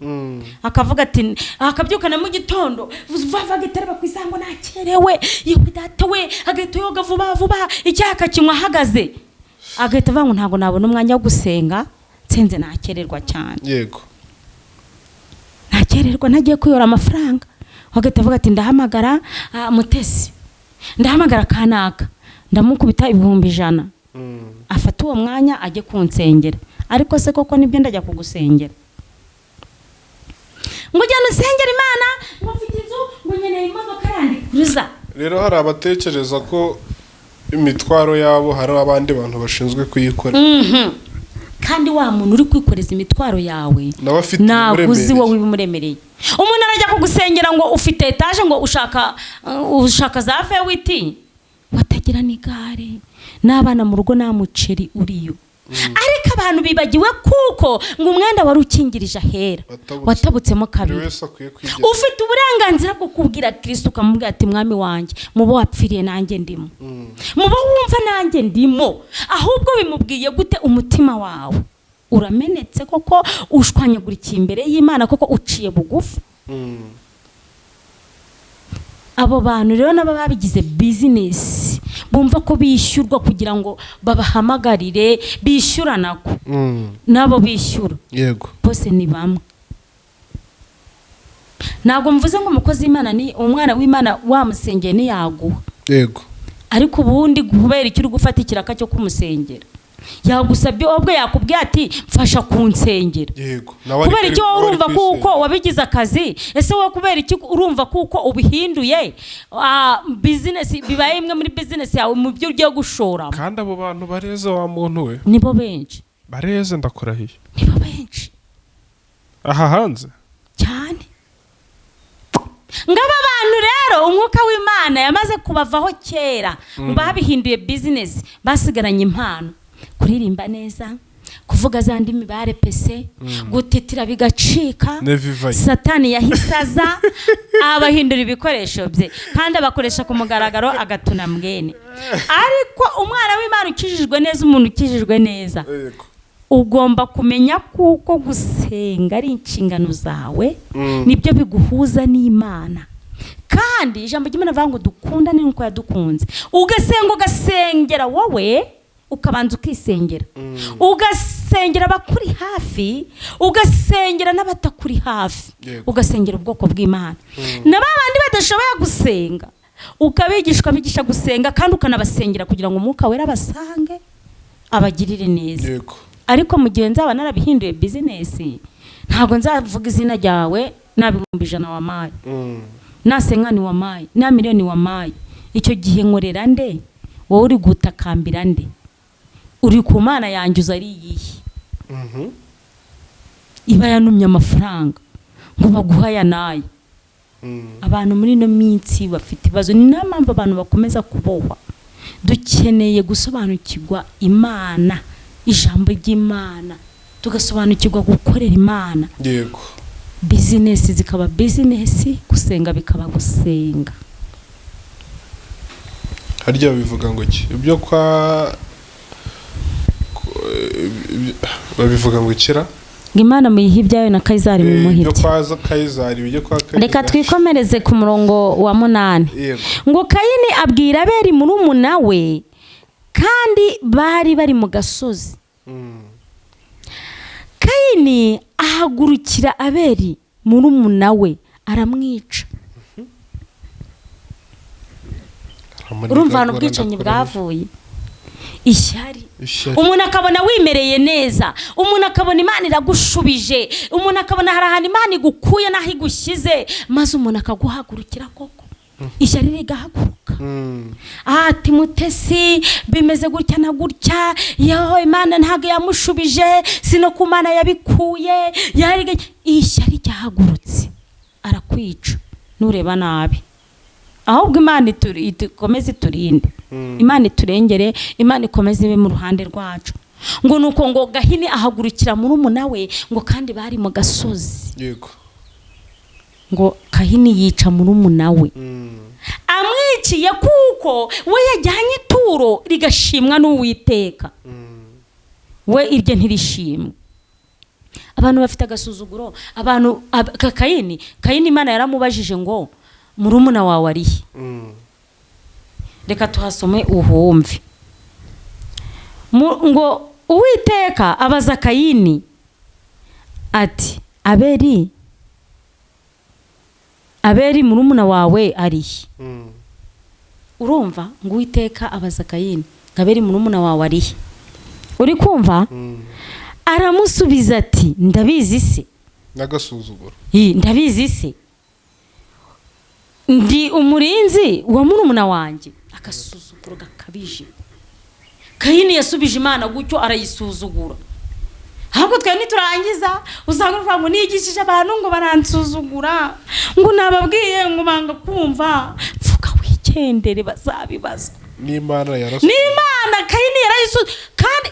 Akavuga ati, akabyuka na mu gitondo vuba vuba, agahita areba ku isaha ngo nakerewe, yewe data we, agahita yoga vuba vuba, icyaha akakinywa ahagaze, agahita avuga ngo ntabwo nabona umwanya wo gusenga, nsenze nakererwa cyane. Nakererwa ntagiye kuyora amafaranga. Agahita avuga ati: "Ndahamagara Mutesi, ndahamagara kanaka, ndamukubita 100,000, afate uwo mwanya ajye kunsengera." Ariko se koko nibyo? Ndajya kugusengera ngo ugende usengera Imana, ngo mfite inzu, ngo nkeneye imodoka yandikuruza. Rero hari abatekereza ko imitwaro yabo hari abandi bantu bashinzwe kuyikora. Kandi wa muntu uri kwikoreza imitwaro yawe nawe afite ntabwo uzi ibimuremereye. Wowe ibimuremereye. Umuntu arajya kugusengera ngo ufite etaje, ngo ushaka za V8, watagira n'igare, n'abana mu rugo nta muceri uriyo. Ariko abantu bibagiwe kuko ngo umwenda wari ukingirije ahera watabutse. Watabutsemo Buri kabiri. wese akwiye kwigira. Ufite uburenganzira bwo kubwira Kirisito, ukamubwira ati: "Mwami wanjye, mubo wapfiriye nanjye ndimo, mubo wumva nanjye ndimo." Ahubwo bimubwiye gute? Umutima wawe uramenetse koko, ushwanyagurikiye imbere y'Imana koko, uciye bugufi. Abo bantu rero nabo babigize business, bumva ko bishyurwa kugira ngo babahamagarire, bishyurana ko nabo bishyura. Bose ni bamwe. Ntabwo mvuze ngo umukozi w'Imana ni umwana w'Imana wamusengeye ntiyaguha. Yego. Ariko ubundi kubera icyo uri gufata ikiraka cyo kumusengera, yagusabye ubwo yakubwiye ati mfasha kunsengera. Yego. Kubera icyo wowe urumva kuko wabigize akazi, ese wowe kubera iki urumva kuko ubihinduye business, bibaye imwe muri business yawe mu byo ugiye gushoramo? Kandi abo bantu bareze wa muntu we. Nibo benshi. Bareze, ndakurahiye. Nibo benshi. Aha hanze. Cyane. Ngaba bantu rero umwuka w'Imana yamaze kubavaho kera, babihinduye business, basigaranye impano: kuririmba neza, kuvuga za ndimi barepese, gutitira bigacika. Nevivayi. Satani yahise aza abahindura ibikoresho bye kandi abakoresha ku mugaragaro, agatuna mwene. Ariko umwana w'Imana ukijijwe neza, umuntu ukijijwe neza, Yego. ugomba kumenya kuko gusenga ari inshingano zawe, nibyo biguhuza n'Imana. Kandi ijambo ry'Imana rivuga ngo dukundane nk'uko yadukunze. Ugasenga, ugasengera wowe, ukabanza ukisengera, ugasengera abakuri hafi, ugasengera n'abatakuri hafi, ugasengera ubwoko bw'Imana, na ba bandi badashoboye gusenga ukabigisha, ukabigisha gusenga, kandi ukanabasengera kugira ngo Umwuka Wera abasange, abagirire neza. Ariko mu gihe nzaba narabihinduye business, ntabwo nzavuga izina ryawe. Nta 100,000 wamaye, nta 50 wamaye, nta miliyoni wamaye, icyo gihe nkorera nde? Wowe uri gutakambira nde? Uri ku Mana yanjye uza ari iyihe? Iba yanumye amafaranga ngo baguhe aya n'aya. Abantu muri ino minsi bafite ibibazo, ni nayo mpamvu abantu bakomeza kubohwa. Dukeneye gusobanukirwa Imana, ijambo ry'Imana, tugasobanukirwa gukorera Imana. Business zikaba business, gusenga bikaba gusenga. Harya bivuga ngo iki? Ibyo kwa babivuga ngo ikira? Ngo Imana muyihe ibyayo na Kayizari mumuhe Ibyo ibye. kwa Kayizari, ibyo kwa Kayizari. Reka twikomereze ku murongo wa 8. Yego. Ngo Kayini abwira Abeli murumuna we, kandi bari bari mu gasozi. Kayini ahagurukira Abeli murumuna we, aramwica. Urumva ahantu ubwicanyi bwavuye? Ishyari. Ishyari. Umuntu akabona wimereye neza, umuntu akabona Imana iragushubije, umuntu akabona hari ahantu Imana igukuye n'aho igushyize, maze umuntu akaguhagurukira koko, ishyari rigahaguruka. Ati Mutesi bimeze gutya na gutya, yewe Imana ntabwo yamushubije, si no ku Mana yabikuye. Ishyari ryahagurutse, arakwica nureba nabi. Ahubwo Imana ikomeze iturinde, Imana iturengere, Imana ikomeze ibe mu ruhande rwacu. Ngo nuko ngo Gahini ahagurukira murumuna we, ngo kandi bari mu gasozi. Ngo Kahini yica murumuna we, amwiciye kuko we yajyanye ituro rigashimwa n'Uwiteka, we irye ntirishimwe. Abantu bafite agasuzuguro. Abantu Kayini Imana yaramubajije ngo murumuna wawe arihe? Reka tuhasome uhumve. Ngo Uwiteka abaza Kayini ati Abeli, Abeli murumuna wawe arihe? Urumva ngo Uwiteka abaza Kayini ngo Abeli murumuna wawe arihe? Uri kumva? Aramusubiza ati ndabizi se? N'agasuzuguro. Ndabizi se? Ndi umurinzi wa murumuna wanjye? Agasuzuguro gakabije. Kayini yasubije Imana gutyo, arayisuzugura. Ahubwo twe niturangiza usanga uvuga ngo nigishije abantu ngo baransuzugura, ngo nababwiye ngo banga kumva. Pfuka wikendere, bazabibazwa. N'Imana yarasuzugura. N'Imana Kayini yarayisuzugura. Kandi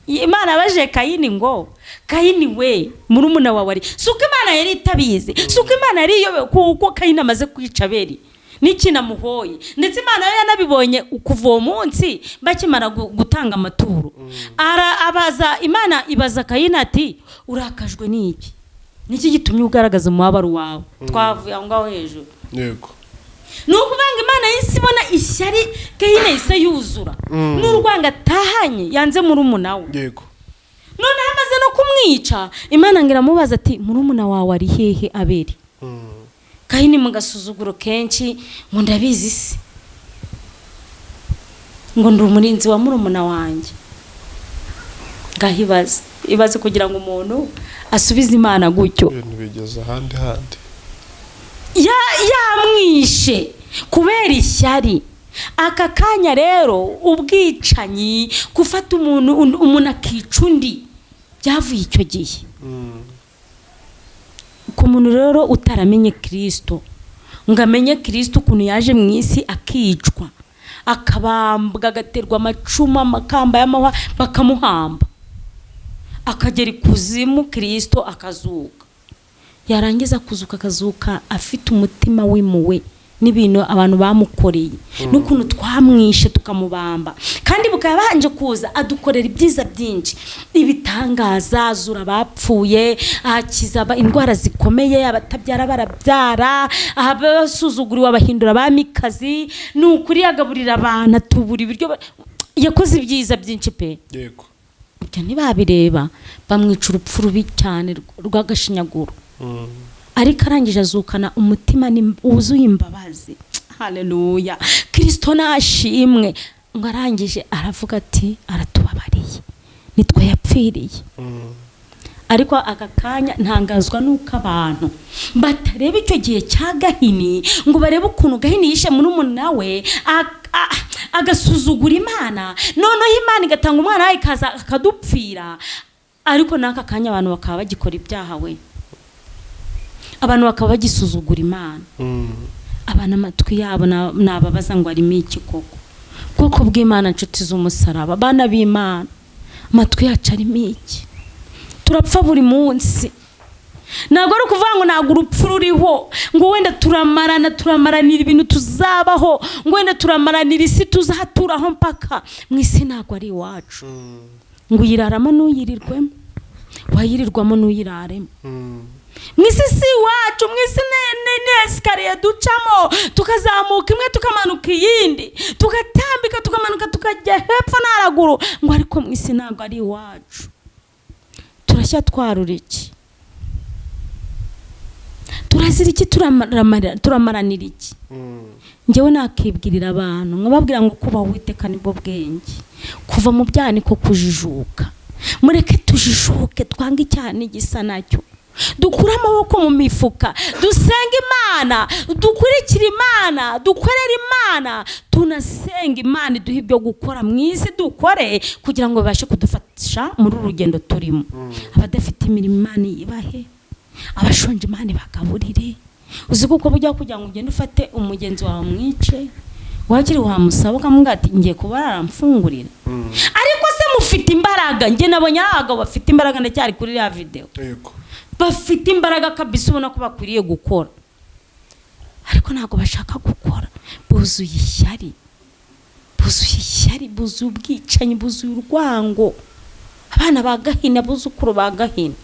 Imana yabajije Kayini ngo Kayini we, murumuna wawe ari? Si uko Imana yari itabizi, si uko Imana yari iyobewe kuko Kayini amaze kwica Abeli n'ikintu amuhoye. Ndetse Imana yo yanabibonye kuva uwo munsi bakimara gutanga amaturo. Abaza Imana, ibaza Kayini ati urakajwe n'iki? Niki gitumye ugaragaza umubabaro wawe? Twavuye aho ngaho hejuru. Ni ukuvuga ngo Imana y'isi ibona ishyari Kayini yahise yuzura n'urwango atahanye, yanze murumuna we. Noneho amaze no kumwica. kumwica, Imana ngo iramubaza ati: "Murumuna wawe ari hehe, Abeli?" Gahini mu gasuzuguro kenshi ngo: "Ndabizi se, ngo ndi umurinzi wa murumuna wanjye?" Ngaho ibaze, ibaze kugira ngo umuntu asubize Imana gutyo. Ibintu bigeze ahandi handi. Yamwishe kubera ishyari. Aka kanya rero ubwicanyi, gufata umuntu, umuntu akica undi, byavuye icyo gihe. Ku muntu rero utaramenye Kirisito, ngo amenye Kirisito ukuntu yaje mu isi akicwa, akabambwa, agaterwa amacumu, amakamba y'amahwa, bakamuhamba, akagera ikuzimu, Kirisito akazuka, yarangiza kuzuka akazuka afite umutima w'impuhwe n'ibintu abantu bamukoreye n'ukuntu twamwishe tukamubamba, kandi bukaba babanje kuza adukorera ibyiza byinshi, ibitangaza, azura abapfuye, akiza indwara zikomeye, abatabyara barabyara, abasuzuguriwe abahindura abamikazi. Ni ukuri yagaburira abantu, atubura ibiryo, yakoze ibyiza byinshi pe. Ibyo ntibabireba, bamwica urupfu rubi cyane rw'agashinyaguro. Ariko arangije azukana umutima wuzuye imbabazi. Haleluya, Kirisito nashimwe. Ngo arangije aravuga ati: "Aratubabariye, nitwe yapfiriye." Ariko aka kanya ntangazwa n'uko abantu batareba icyo gihe cya Gahini, ngo barebe ukuntu Gahini yishe murumuna we, agasuzugura Imana, noneho Imana igatanga umwana wayo ikaza akadupfira. Ariko n'aka kanya abantu bakaba bagikora ibyaha we, abantu bakaba bagisuzugura Imana. Abantu amatwi yabo nababaza ngo arimo iki koko? Bwoko bw'Imana, inshuti z'umusaraba, abana b'Imana, amatwi yacu arimo iki? Turapfa buri munsi. Ntabwo ari ukuvuga ngo ntabwo urupfu ruriho, ngo wenda turamarana, turamaranira ibintu tuzabaho, ngo wenda turamaranira isi tuzaturaho mpaka. Mu isi ntabwo ari iwacu. Ngo uyiraramo n'uyirirwemo, wayirirwamo n'uyiraremo. Mu isi si iwacu. Mu isi ni escalier ducamo, tukazamuka imwe, tukamanuka iyindi, tugatambika, tukamanuka, tukajya hepfo na haraguru. Ngo ariko mu isi ntabwo ari iwacu. Turashya twarura iki? Turazira iki? Turamaranira iki? Njyewe nakibwirira abantu nkababwira ngo kubaha Uwiteka nibwo bwenge, kuva mu byaha niko kujijuka. Mureke tujijuke, twange icyaha n'igisa nacyo, dukure amaboko mu mifuka, dusenge Imana, dukurikire Imana, dukorere Imana, tunasenga Imana iduhe ibyo gukora mu isi, dukore kugira ngo babashe kudufasha muri uru rugendo turimo. Abadafite imirimo Imana ibahe, abashonje Imana ibagaburire. Uzi kuko bujya kugira ngo ugende ufate umugenzi wawe mwice, wakiri wamusaba ukamubwira ati: "Ngiye kuba yaramfungurira." Ariko se mufite imbaraga? Njye nabonye ari abagabo bafite imbaraga, ndacyari kuri iriya videwo. Bafite imbaraga kabisa, ubona ko bakwiriye gukora, ariko ntabwo bashaka gukora. Buzuye ishyari, buzuye ishyari, buzuye ubwicanyi, buzuye urwango. Abana ba Gahina, abuzukuru ba Gahina,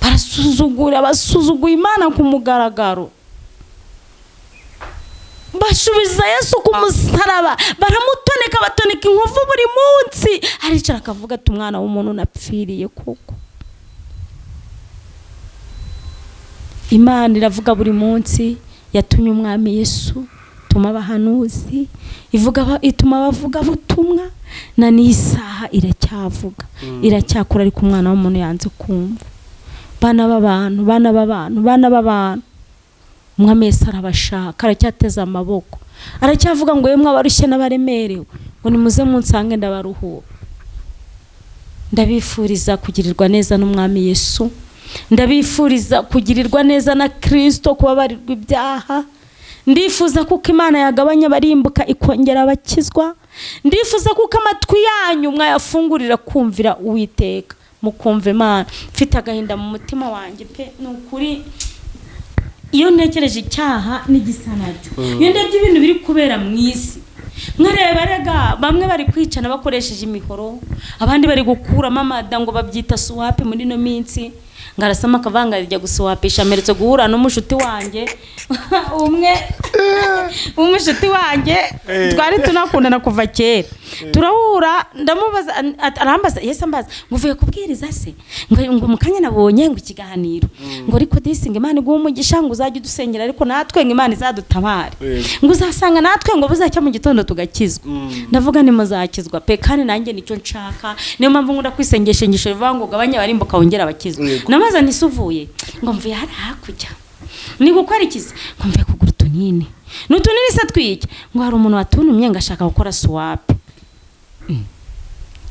barasuzugura, basuzuguye Imana ku mugaragaro, basubiza Yesu ku musaraba, baramutoneka, batoneka inkovu buri munsi. Aricara akavuga ati: "Umwana w'umuntu napfiriye koko." Imana iravuga buri munsi, yatumye Umwami Yesu, ituma abahanuzi, ivuga, ituma abavuga butumwa, na n'isaha iracyavuga, iracyakora, ariko umwana w'umuntu yanze kumva. Bana b'abantu, bana b'abantu, bana b'abantu, Umwami Yesu arabashaka, aracyateze amaboko, aracyavuga ngo: "Yemwe abarushye n'abaremerewe, ngo nimuze munsange ndabaruhura." Ndabifuriza kugirirwa neza n'Umwami Yesu, ndabifuriza kugirirwa neza na Kirisito, kubabarirwa ibyaha. Ndifuza kuko Imana yagabanya abarimbuka ikongera abakizwa. Ndifuza kuko amatwi yanyu mwayafungurira kumvira Uwiteka, mukumva Imana. Mfite agahinda mu mutima wanjye pe, ni ukuri, iyo ntekereje icyaha n'igisa nacyo, iyo ndebye ibintu biri kubera mu isi, nkareba rega bamwe bari kwicana bakoresheje imihoro, abandi bari gukuramo amada, ngo babyita swap muri ino minsi. Ngo arasama akavanga ajya gusuwapisha. Mperutse guhura n'umushuti wanjye umwe, umushuti wanjye twari tunakundana kuva kera, turahura, ndamubaza, arambaza, yese ambaza ngo uvuye kubwiriza se? Ngo mu kanya nabonye ngo ikiganiro, ngo ariko disi ngo Imana iguhe umugisha, ngo uzajye udusengera, ariko natwe ngo Imana izadutabare, ngo uzasanga natwe ngo buzacya mu gitondo tugakizwa. Ndavuga ni muzakizwa pe, kandi nanjye nicyo nshaka. Niyo mpamvu nkunda kwisengesha ingisho bivuga ngo gabanya abarimbuka wongere abakizwa. Namaze nti uvuye? Ngo mvuye hari hakurya. Ni gukora iki se? Ngo mvuye kugura utunini. Ni utunini se twiki? Ngo hari umuntu watunumye, ngo ashaka gukora swap.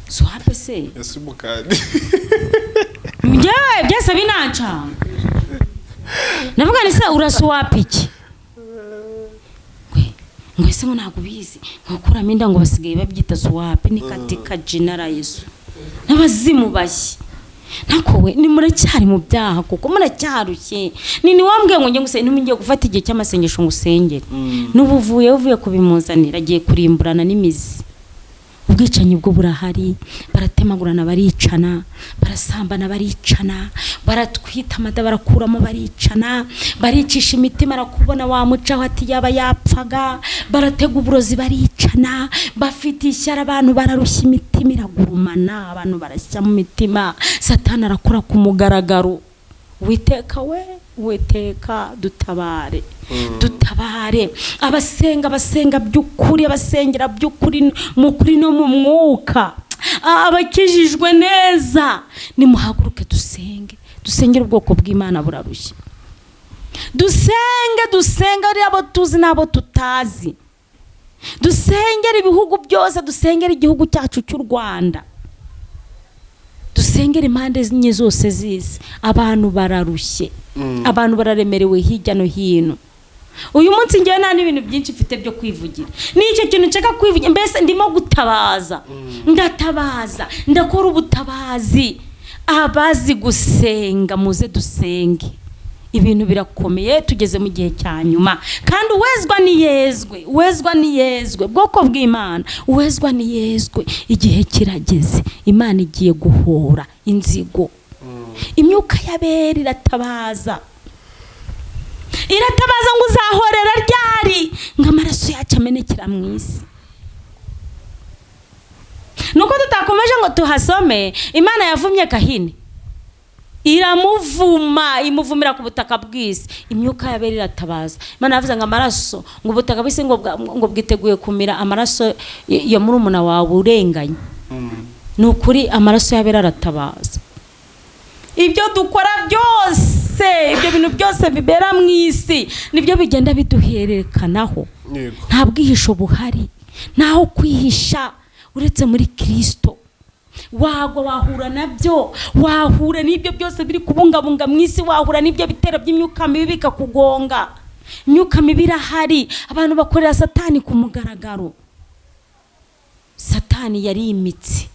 Swap se? Ya simukadi. Njyewe byose binancanga. Ndavuga ni se uraswap iki? Ngo ese ngo ntabwo ubizi, ngo gukuramo inda ngo basigaye babyita swap. Ni katika jina la Yesu, n'abazimu bashye ntakowe. Ni muracyari mu byaha kuko muracyarushye. Ni wambwiye ngo njye gusenga, ngiye gufata igihe cy'amasengesho ngo usengere. N'ubu uvuye kubimuzanira, agiye kurimburana n'imizi. Ubwicanyi bwo burahari, baratemagurana, baricana, barasambana, baricana, baratwita amada barakuramo, baricana, baricisha imitima, arakubona wamucaho ati yaba yapfaga, baratega uburozi, baricana, bafite ishyari, abantu bararushya, imitima iragurumana, abantu barashya mu mitima, Satani arakora ku mugaragaro. Witeka we, Witeka dutabare, dutabare. Abasenga by'ukuri, abasengera by'ukuri, mu kuri no mu mwuka, abakijijwe neza, nimuhaguruke dusenge, dusengere ubwoko bw'Imana burarushye. Dusenge, dusenge ari abo tuzi n'abo tutazi, dusengere ibihugu byose, dusengere igihugu cyacu cy'u Rwanda, dusengere impande enye zose z'isi. Abantu bararushye, abantu bararemerewe hirya no hino. Uyu munsi ngewe nta n'ibintu byinshi mfite byo kwivugira, ni icyo kintu nshaka kwivugira. Mbese ndimo gutabaza, ndatabaza, ndakora ubutabazi. Abazi gusenga muze dusenge, ibintu birakomeye, tugeze mu gihe cya nyuma. Kandi uwezwa niyezwe, uwezwa niyezwe, bwoko bw'Imana, uwezwa niyezwe. Igihe kirageze, Imana igiye guhora inzigo. Imyuka y'abera iratabaza, iratabaza ngo uzahorera ryari, ngo amaraso yacu amenekera mu isi? Nuko tutakomeje ngo tuhasome, Imana yavumye Kahini, iramuvuma, imuvumira ku butaka bw'isi. Imyuka y'abera iratabaza. Imana yavuze ngo amaraso, ngo ubutaka bw'isi ngo bwiteguye kumira amaraso ya murumuna wawe urenganye. Ni ukuri, amaraso y'abera aratabaza. Ibyo dukora byose, ibyo bintu byose bibera mu isi, nibyo bigenda biduhererekanaho. Nta bwihisho buhari, ntaho kwihisha uretse muri Kirisito. Wagwa wahura nabyo, wahura n'ibyo byose biri kubungabunga mu isi, wahura n'ibyo bitero by'imyuka mibi bikakugonga. Imyuka mibi irahari, abantu bakorera Satani ku mugaragaro. Satani yarimitse,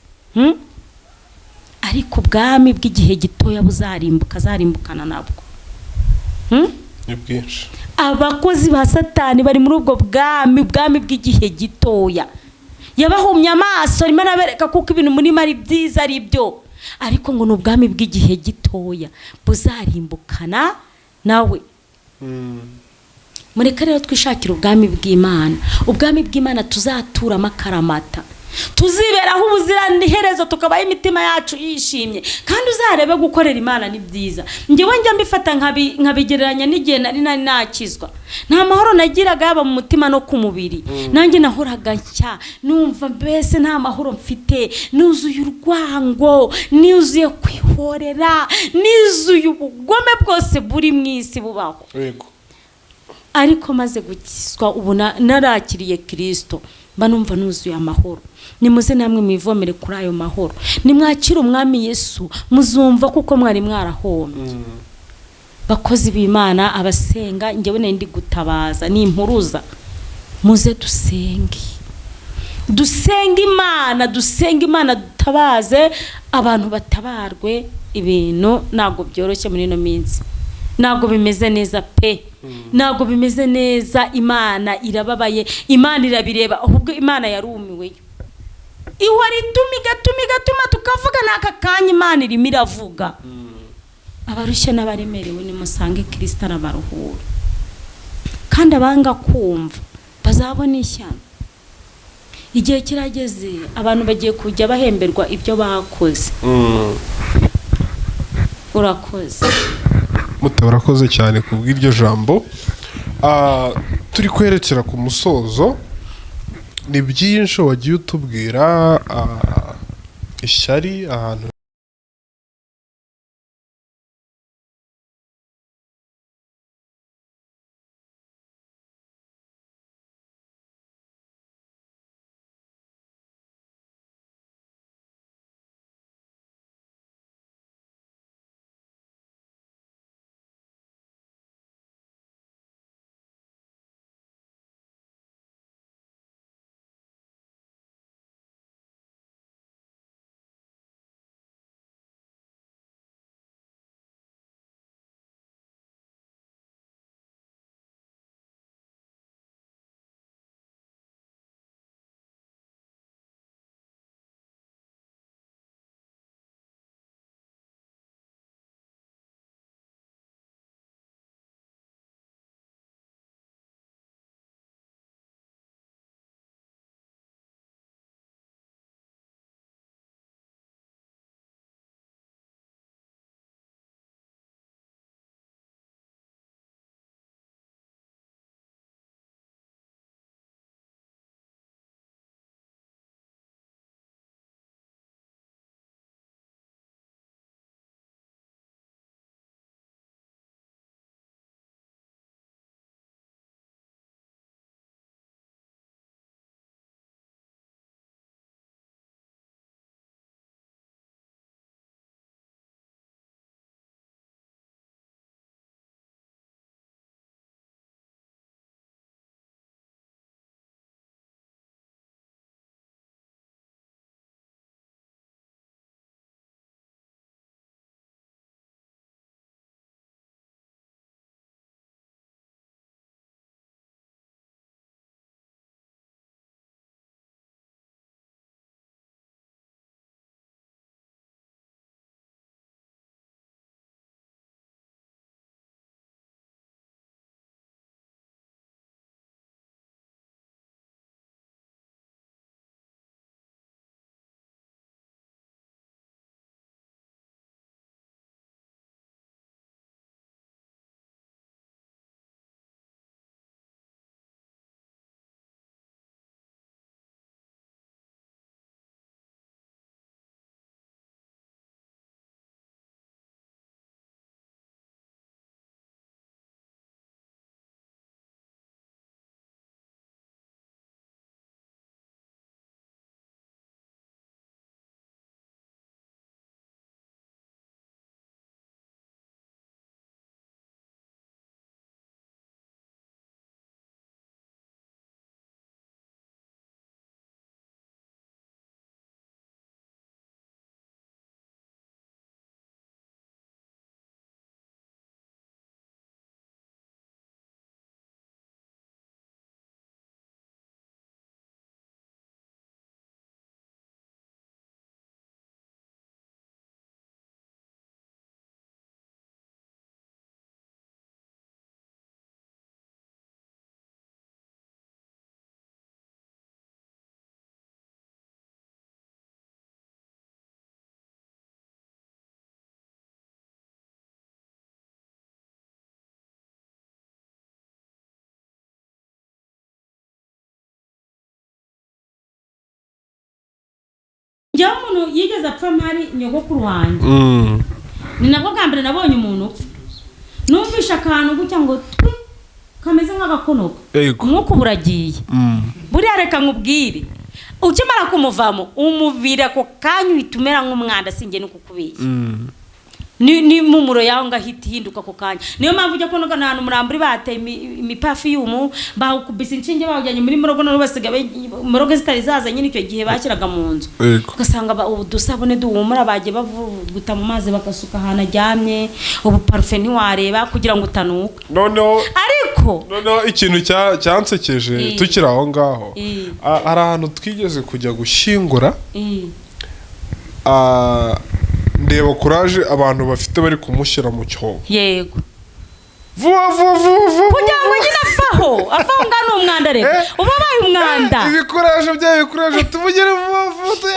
Ariko ubwami bw'igihe gitoya buzarimbuka, azarimbukana nabwo. Ni bwinshi. Abakozi ba Satani bari muri ubwo bwami, ubwami bw'igihe gitoya. Yabahumye amaso, arimo arabereka kuko ibintu murimo ari byiza, ari byo, ariko ngo ni ubwami bw'igihe gitoya buzarimbukana nawe. Mureke rero twishakire ubwami bw'Imana, ubwami bw'Imana tuzaturamo akaramata, tuziberaho ubuziraniherezo, tukabaho imitima yacu yishimye. Kandi uzarebe, gukorera Imana ni byiza. Njyewe njya mbifata nkabigereranya n'igihe nari nakizwa, nta mahoro nagiraga, yaba mu mutima no ku mubiri. Nanjye nahoraga nshya, numva mbese nta mahoro mfite, nuzuye urwango, nuzuye kwihorera, nuzuye ubugome bwose buri mu isi bubaho. Ariko maze gukizwa, ubu narakiriye Kirisito, mba numva nuzuye amahoro. Nimuze namwe mwivomere kuri ayo mahoro. Nimwakire Umwami Yesu, muzumva kuko mwari mwarahombye. Bakozi b'Imana, abasenga, njyewe nari ndi gutabaza, ni impuruza. Muze dusenge, dusenge Imana, dusenge Imana, dutabaze abantu batabarwe. Ibintu ntabwo byoroshye muri ino minsi, ntabwo bimeze neza pe, ntabwo bimeze neza. Imana irababaye, Imana irabireba, ahubwo Imana yarumiwe. Ihora ituma, igatuma, igatuma tukavuga. N'aka kanya Imana irimo iravuga. Abarushye n'abaremerewe nimusange Kirisito arabaruhura, kandi abanga kumva bazabona ishyano. Igihe kirageze, abantu bagiye kujya bahemberwa ibyo bakoze. Urakoze. Muta, urakoze cyane ku bw'iryo jambo. Turi kwerekera ku musozo. Ni byinshi wagiye utubwira, ishyari ahantu Njyewe umuntu yigeze apfa mpari, nyogokuru wanjye. Ni nabwo bwa mbere nabonye umuntu upfa, numvishe akantu gutya ngo twi, kameze nk'agakonoka. Umwuka uba uragiye. Buriya reka nkubwire, ukimara kumuvamo umubiri ako kanya uhita umera nk'umwanda, sinjye no kukubeshya. Ni impumuro yaho ngaho ihita ihinduka ako kanya. Niyo mpamvu ujya kubona ahantu umurambo uri bateye imipafiyumu, bawukubise inshinge, bawujyanye muri morgue, noneho basiga morgue zitari zaza nyine, icyo gihe bashyiraga mu nzu. Ugasanga udusabune duhumura bagiye bavuguta mu mazi bagasuka ahantu aryamye, ubu parufe ntiwareba kugira ngo utanuka. Noneho ariko noneho ikintu cyansekeje tukiri aho ngaho, hari ahantu twigeze kujya gushyingura. Ndeba courage abantu bafite bari kumushyira mu cyobo vuba vuba vuba vuba. Kugira ngo nyine avaho, avaho ngano umwanda rero uba abaye umwanda. Ibikoresho byayo, ibikoresho, tuvugire vuba vuba.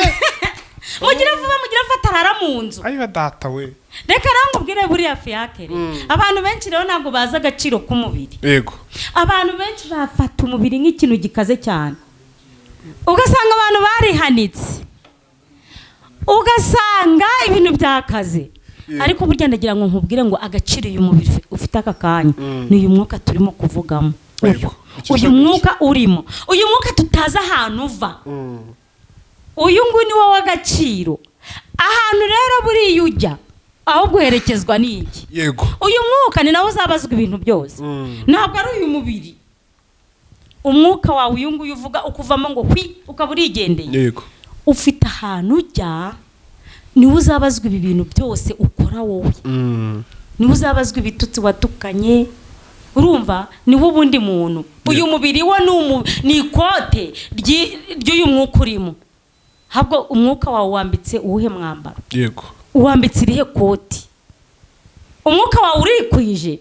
Mugire vuba, mugire vuba, atarara mu nzu. Ayiwa data we! Reka rero nkubwire, buriya fiyakere, abantu benshi rero ntabwo bazi agaciro k'umubiri. Abantu benshi bafata umubiri nk'ikintu gikaze cyane, ugasanga abantu barihanitse, ugasanga ibintu byakaze. Ariko burya ndagira ngo nkubwire ngo agaciro uyu mubiri ufite aka kanya ni uyu mwuka turimo kuvugamo uyu. Icyo Uyu cyo mwuka urimo, uyu mwuka tutazi ahantu uva, uyu nguyu ni wo w'agaciro. Ahantu rero buriya ujya ahubwo uherekezwa n'iki? Uyu mwuka ni nawe uzabazwa ibintu byose. Ntabwo ari uyu mubiri. Umwuka wawe uyu nguyu uvuga ukuvamo ngo hwi, ukaba urigendeye, ufite ahantu ujya, niwe uzabazwa ibi bintu byose ukora wowe. Niwe uzabazwa ibitutsi watukanye, urumva? Niwe ubundi muntu. Uyu mubiri wo ni ikote ry'uyu mwuka urimo. Ahubwo umwuka wawe wambitse uwuhe mwambaro? Uwambitse irihe koti? Umwuka wawe urikwije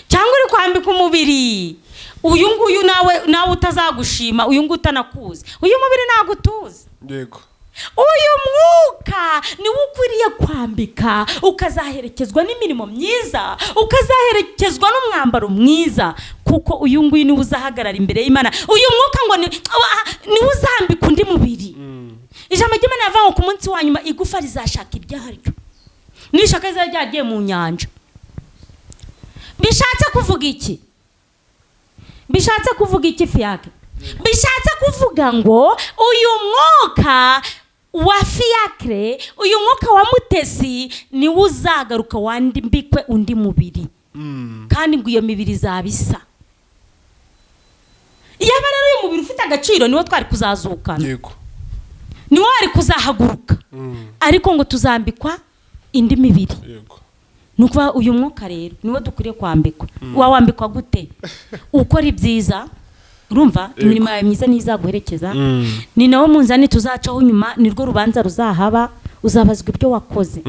cyangwa uri kwambika umubiri uyu nguyu nawe utazagushima, uyu nguyu utanakuzi? Uyu mubiri ntabwo utuzi. Uyu mwuka niwo ukwiriye kwambika, ukazaherekezwa n'imirimo myiza, ukazaherekezwa n'umwambaro mwiza, kuko uyu nguyu niwe uzahagarara imbere y'Imana. Uyu mwuka ngo niwe uzambika undi mubiri. Ijambo ry'Imana rivuga ngo ku munsi wa nyuma igufa rizashaka ibyaryo, nishaka rizaba ryagiye mu nyanja. Bishatse kuvuga iki? Bishatse kuvuga iki, fiyake? Bishatse kuvuga ngo uyu mwuka wa fiyakire, uyu mwuka wa Mutesi, niwo uzagaruka wambikwe undi mubiri. Kandi ngo iyo mibiri izaba isa. Yaba rero uyu mubiri ufite agaciro, niwo twari kuzazukana, niwo wari kuzahaguruka. Ariko ngo tuzambikwa indi mibiri. Ni ukuvuga uyu mwuka rero niwo dukwiriye kwambikwa. Wawambikwa gute? Ukora ibyiza, urumva? Imirimo yawe myiza niyo izaguherekeza. Ni nawo munzani tuzacaho nyuma, nirwo rubanza ruzahaba, uzabazwa ibyo wakoze.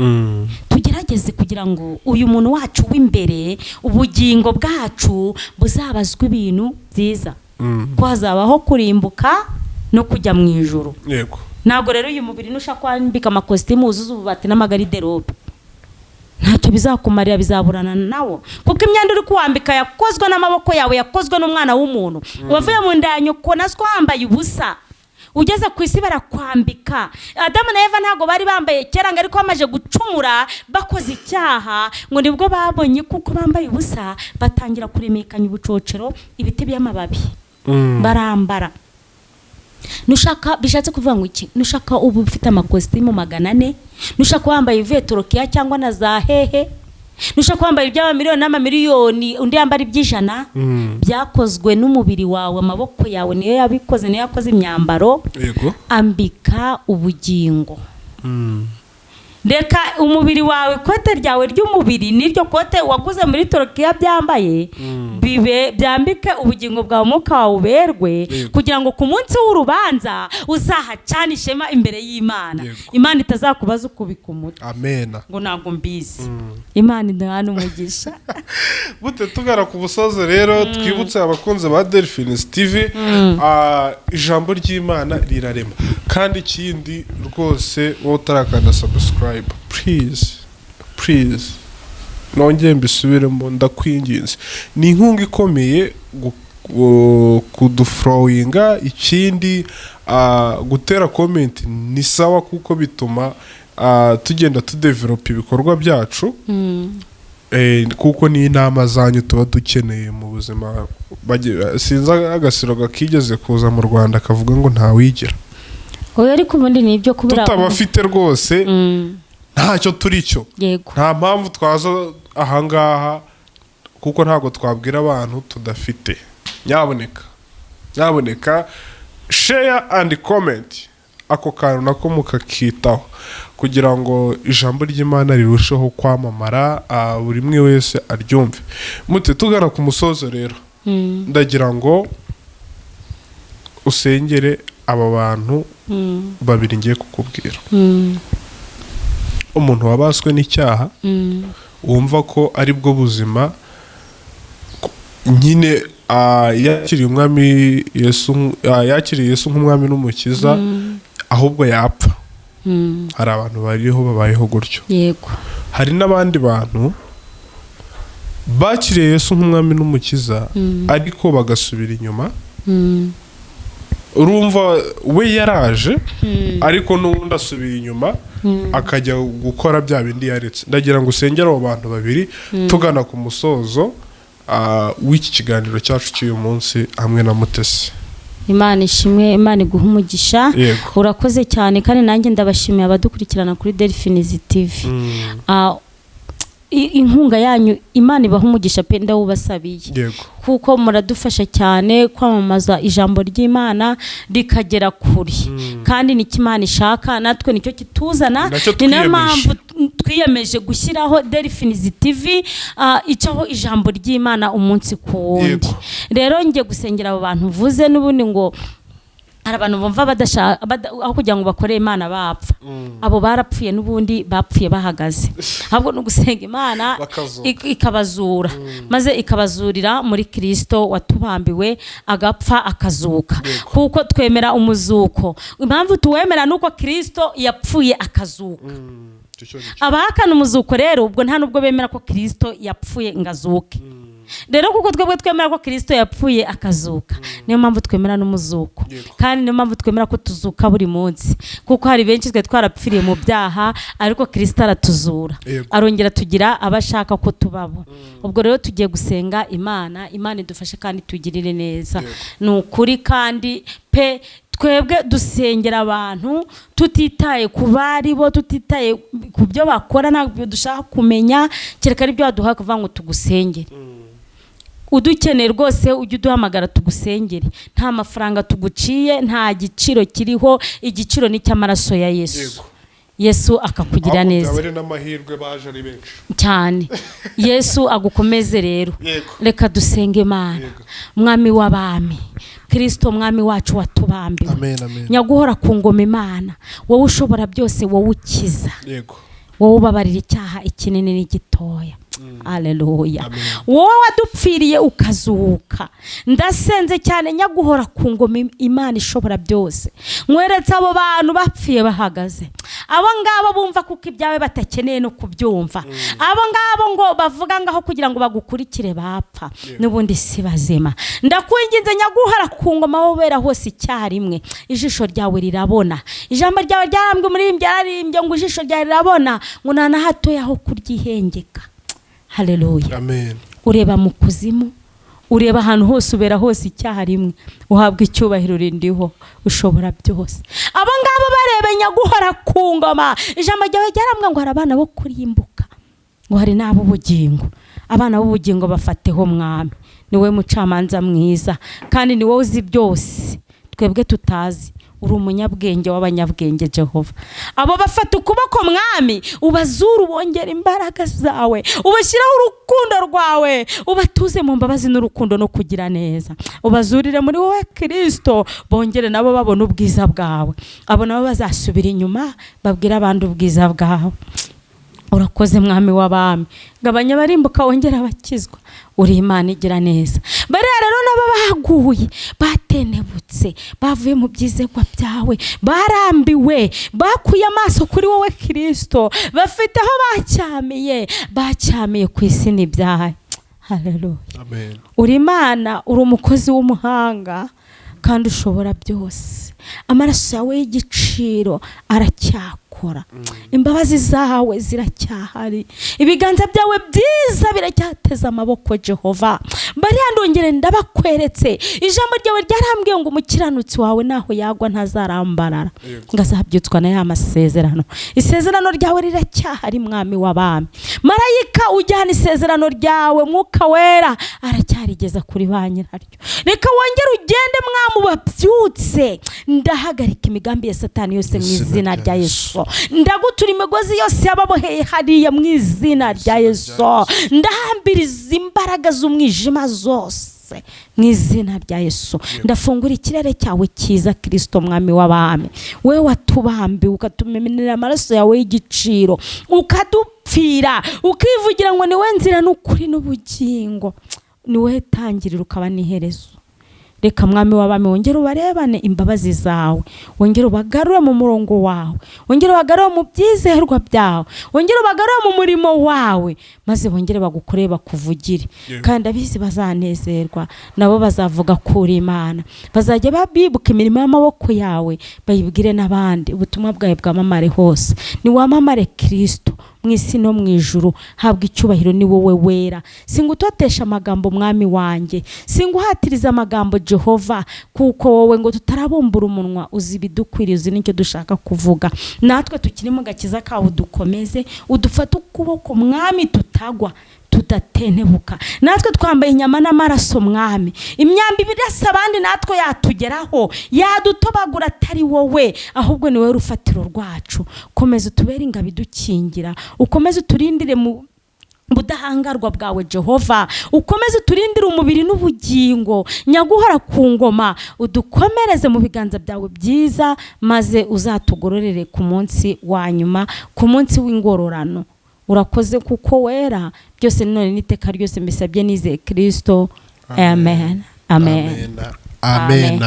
Tugerageze kugira ngo uyu muntu wacu w'imbere, ubugingo bwacu, buzabazwe ibintu byiza, ko hazabaho kurimbuka no kujya mu ijuru. Ntabwo rero uyu mubiri nushaka kwambika amakositimu wuzuza ububati n'amagariderobe, ntacyo bizakumarira, bizaburana nawo, kuko imyenda uri kuwambika yakozwe n'amaboko yawe, yakozwe n'umwana w'umuntu wavuye mu nda ya nyoko naswo wambaye ubusa, ugeze ku isi barakwambika. Adamu na Eva ntabwo bari bambaye kera ngo, ariko bamaze gucumura, bakoze icyaha, ngo nibwo babonye kuko bambaye ubusa, batangira kuremekanya ubucocero, ibiti by'amababi, barambara. Nushaka, bishatse kuvuga ngo iki? Nushaka uba ufite amakositimu 400, nushaka wambaye ivuye Turukiya cyangwa na za hehe, nushaka wambaye iby'amamiliyoni n'amamiliyoni, undi yambara iby'ijana, byakozwe n'umubiri wawe, amaboko yawe niyo yabikoze, niyo yakoze imyambaro. Ambika ubugingo. Reka umubiri wawe, ikote ryawe ry'umubiri n'iryo kote waguze muri Turukiya byambaye, bibe byambike ubugingo bwawe, umwuka wawe uberwe, kugira ngo ku munsi w'urubanza uzahacane ishema imbere y'Imana. Imana itazakubaza ukubika umutwe Amena. ngo ntabwo mbizi. Imana iduhane umugisha. Bute tugana ku musozo rero, twibutse abakunzi ba Delphines TV, ijambo ry'Imana rirarema. Kandi ikindi rwose, wowe utarakanda subscribe, please, please, nongere mbisubiremo, ndakwinginze, ni inkunga ikomeye kudufollowinga. Ikindi, gutera comment ni sawa, kuko bituma tugenda tudevelopa ibikorwa byacu. Kuko ni inama zanyu tuba dukeneye mu buzima. Sinzi agasiro kakigeze kuza mu Rwanda kavuga ngo ntawigira. Oya, ariko ubundi ni ibyo kubura. Tutabafite rwose, ntacyo turi cyo. Nta mpamvu twaza ahangaha, kuko ntabwo twabwira abantu tudafite. Nyaboneka, nyaboneka, share and comment, ako kantu nako mukakitaho kugira ngo ijambo ry'Imana rirusheho kwamamara, buri umwe wese aryumve. Mute tugana ku musozo rero, ndagira ngo usengere aba bantu babiri ngiye kukubwira. Umuntu wabaswe n'icyaha, wumva ko ari bwo buzima nyine, yakiriye Umwami Yesu, yakiriye Yesu nk'Umwami n'Umukiza, ahubwo yapfa. Hari abantu bariho babayeho gutyo. Hari n'abandi bantu bakiriye Yesu nk'Umwami n'Umukiza, ariko bagasubira inyuma. Urumva we yaraje, ariko n'ubundi asubira inyuma, akajya gukora bya bindi yaretse. Ndagira ngo usengere abo bantu babiri, tugana ku musozo w'iki kiganiro cyacu cy'uyu munsi hamwe na Mutesi. Imana ishimwe, Imana iguha umugisha. Urakoze cyane, kandi nanjye ndabashimiye abadukurikirana kuri Delphines TV. Inkunga yanyu, Imana ibaha umugisha pe, ndawubasabiye, kuko muradufasha cyane kwamamaza ijambo ry'Imana rikagera kure, kandi nicyo Imana ishaka, natwe nicyo kituzana. Nacyo Ni nayo twiyemeje. mpamvu twiyemeje gushyiraho Delphines TV, icaho ijambo ry'Imana umunsi ku wundi. Rero njye gusengera abo bantu uvuze n'ubundi, ngo hari abantu bumva badashaka aho kugira ngo bakorere Imana bapfa. Abo barapfuye n'ubundi, bapfuye bahagaze. Ahubwo ni ugusenga Imana Bakazuka. ikabazura, maze ikabazurira muri Kirisito watubambiwe, agapfa, akazuka, kuko twemera umuzuko. Impamvu tuwemera ni uko Kirisito yapfuye akazuka. Icyo cyo ni cyo. Abahakana umuzuko rero, ubwo nta nubwo bemera ko Kirisito yapfuye ngo azuke. Rero kuko twebwe twemera ko Kirisito yapfuye akazuka, niyo mpamvu twemera n'umuzuko. Kandi niyo mpamvu twemera ko tuzuka buri munsi, kuko hari benshi twe twarapfiriye mu byaha, ariko Kirisito aratuzura, arongera tugira abo ashaka ko tubabo. Ubwo rero tugiye gusenga Imana, Imana idufashe kandi tugirire neza. Ni ukuri kandi pe, twebwe dusengera abantu tutitaye ku bari bo, tutitaye ku byo bakora. Ntabwo dushaka kumenya, kereka ari byo waduhaye kuvuga ngo tugusengere. Udukeneye rwose ujye uduhamagara tugusengere, nta mafaranga tuguciye, nta giciro kiriho. Igiciro ni icy'amaraso ya Yesu. Yesu akakugira Ahubwo neza. byaba ari n'amahirwe baje ari benshi. Cyane. Yesu agukomeze rero. Reka dusenge Imana. Mwami w'abami, Kirisito Mwami wacu watubambiwe, Amen, amen. nyaguhora ku ngoma, Imana wowe ushobora byose, wowe ukiza, wowe ubabarira icyaha ikinini n'igitoya, aleluya. Amen. Wowe wadupfiriye ukazuka, ndasenze cyane, nyaguhora ku ngoma, Imana ishobora byose, nkweretse abo bantu bapfuye bahagaze, abo ngabo bumva kuko ibyawe batakeneye no kubyumva, abo ngabo ngo bavuga ngaho kugira ngo bagukurikire bapfa, n'ubundi si bazima. Ndakwinginze, nyaguhora ku ngoma, aho ubera hose icyarimwe, ijisho ryawe rirabona. Ijambo ryawe ryarambwe, umuririmbyi yararimbye ngo ijisho ryawe rirabona, ngo nta na hatoya aho kuryihengeka. Haleluya. Amen. Ureba mu kuzimu, ureba ahantu hose, ubera hose icyarimwe, uhabwa icyubahiro, urindiho, ushobora byose. Abo ngabo barebe, nyaguhora ku ngoma. Ijambo ryawe ryarambwe ngo hari abana bo kurimbuka, ngo hari n'ab'ubugingo. Abana b'ubugingo bafateho, Mwami. Ni wowe mucamanza mwiza, kandi ni wowe uzi byose twebwe tutazi. Uri umunyabwenge w'abanyabwenge, Jehova. Abo bafata ukuboko, Mwami, ubazure, ubongera imbaraga zawe, ubashyiraho urukundo rwawe, ubatuze mu mbabazi n'urukundo no kugira neza, ubazurire muri wowe Kirisito, bongere nabo babona ubwiza bwawe. Abo nabo bazasubira inyuma babwire abandi ubwiza bwawe. Urakoze, Mwami w'abami. Gabanya abarimbuka, wongere abakizwa. Uri Imana igira neza. Bariya rero nabo baguye, batenebutse, bavuye mu byizegwa byawe, barambiwe, bakuye amaso kuri wowe Kirisito, bafite aho bacyamiye, bacyamiye ku isi n'ibyayo. Haleluya. Amen. Uri Imana, uri umukozi w'umuhanga kandi ushobora byose. Amaraso yawe y'igiciro aracyakora, imbabazi zawe ziracyahari, ibiganza byawe byiza biracyateze amaboko, Jehova. Bariya ndongere ndabakweretse. Ijambo ryawe ryarambwiye ngo umukiranutsi wawe naho yagwa ntazarambarara, ngo azabyutswa na ya masezerano. Isezerano ryawe riracyahari, Mwami w'abami. Marayika ujyana isezerano ryawe, Mwuka Wera, aracyarigeza kuri ba nyiraryo. Reka wongere ugende, Mwami, ubabyutse. Ndahagarika imigambi ya Satani yose mu izina rya Yesu. Ndagutura imigozi yose yababoheye hariya mu izina rya Yesu. Ndahambiriza imbaraga z'umwijima zose. zose mu izina rya Yesu. Ndafungura ikirere cyawe cyiza, Kirisito mwami w'abami, we watubambiwe, ukatumenera amaraso yawe y'igiciro, ukadupfira, ukivugira ngo ni we nzira n'ukuri n'ubugingo, ni we tangiriro ukaba n'iherezo. Reka, mwami w'abami, wongere ubarebane imbabazi zawe, wongere ubagarure mu murongo wawe, wongere ubagarure mu byizerwa byawe, wongere ubagarure mu murimo wawe, maze bongere bagukorere, bakuvugire. Kandi abizi bazanezerwa, nabo bazavuga ko uri Imana, bazajya bibuka imirimo y'amaboko yawe, bayibwire n'abandi, ubutumwa bwawe bwamamare hose. Niwamamare, Kirisito, mu isi no mu ijuru. Habwa icyubahiro, ni wowe wera. Singutotesha amagambo, mwami wanjye, singuhatiriza amagambo, Jehova, kuko wowe ngo tutarabumbura umunwa uzi ibidukwiriye, uzi n'icyo dushaka kuvuga. Natwe tukiri mu gakiza kawe, dukomeze udufate ukuboko, mwami, tutagwa, tudatentebuka. Natwe twambaye inyama n'amaraso, mwami, imyambi ibirasa abandi natwe yatugeraho, yadutobagura, atari wowe, ahubwo ni wowe rufatiro rwacu. Komeza utubere ingabo idukingira, ukomeze uturindire mu budahangarwa bwawe, Jehova, ukomeze uturindire umubiri n'ubugingo. Nyaguhora ku ngoma, udukomereze mu biganza byawe byiza, maze uzatugororere ku munsi wa nyuma, ku munsi w'ingororano. Urakoze kuko wera. Byose none n'iteka ryose mbisabye nizeye Kirisito, amen, amen. Amen.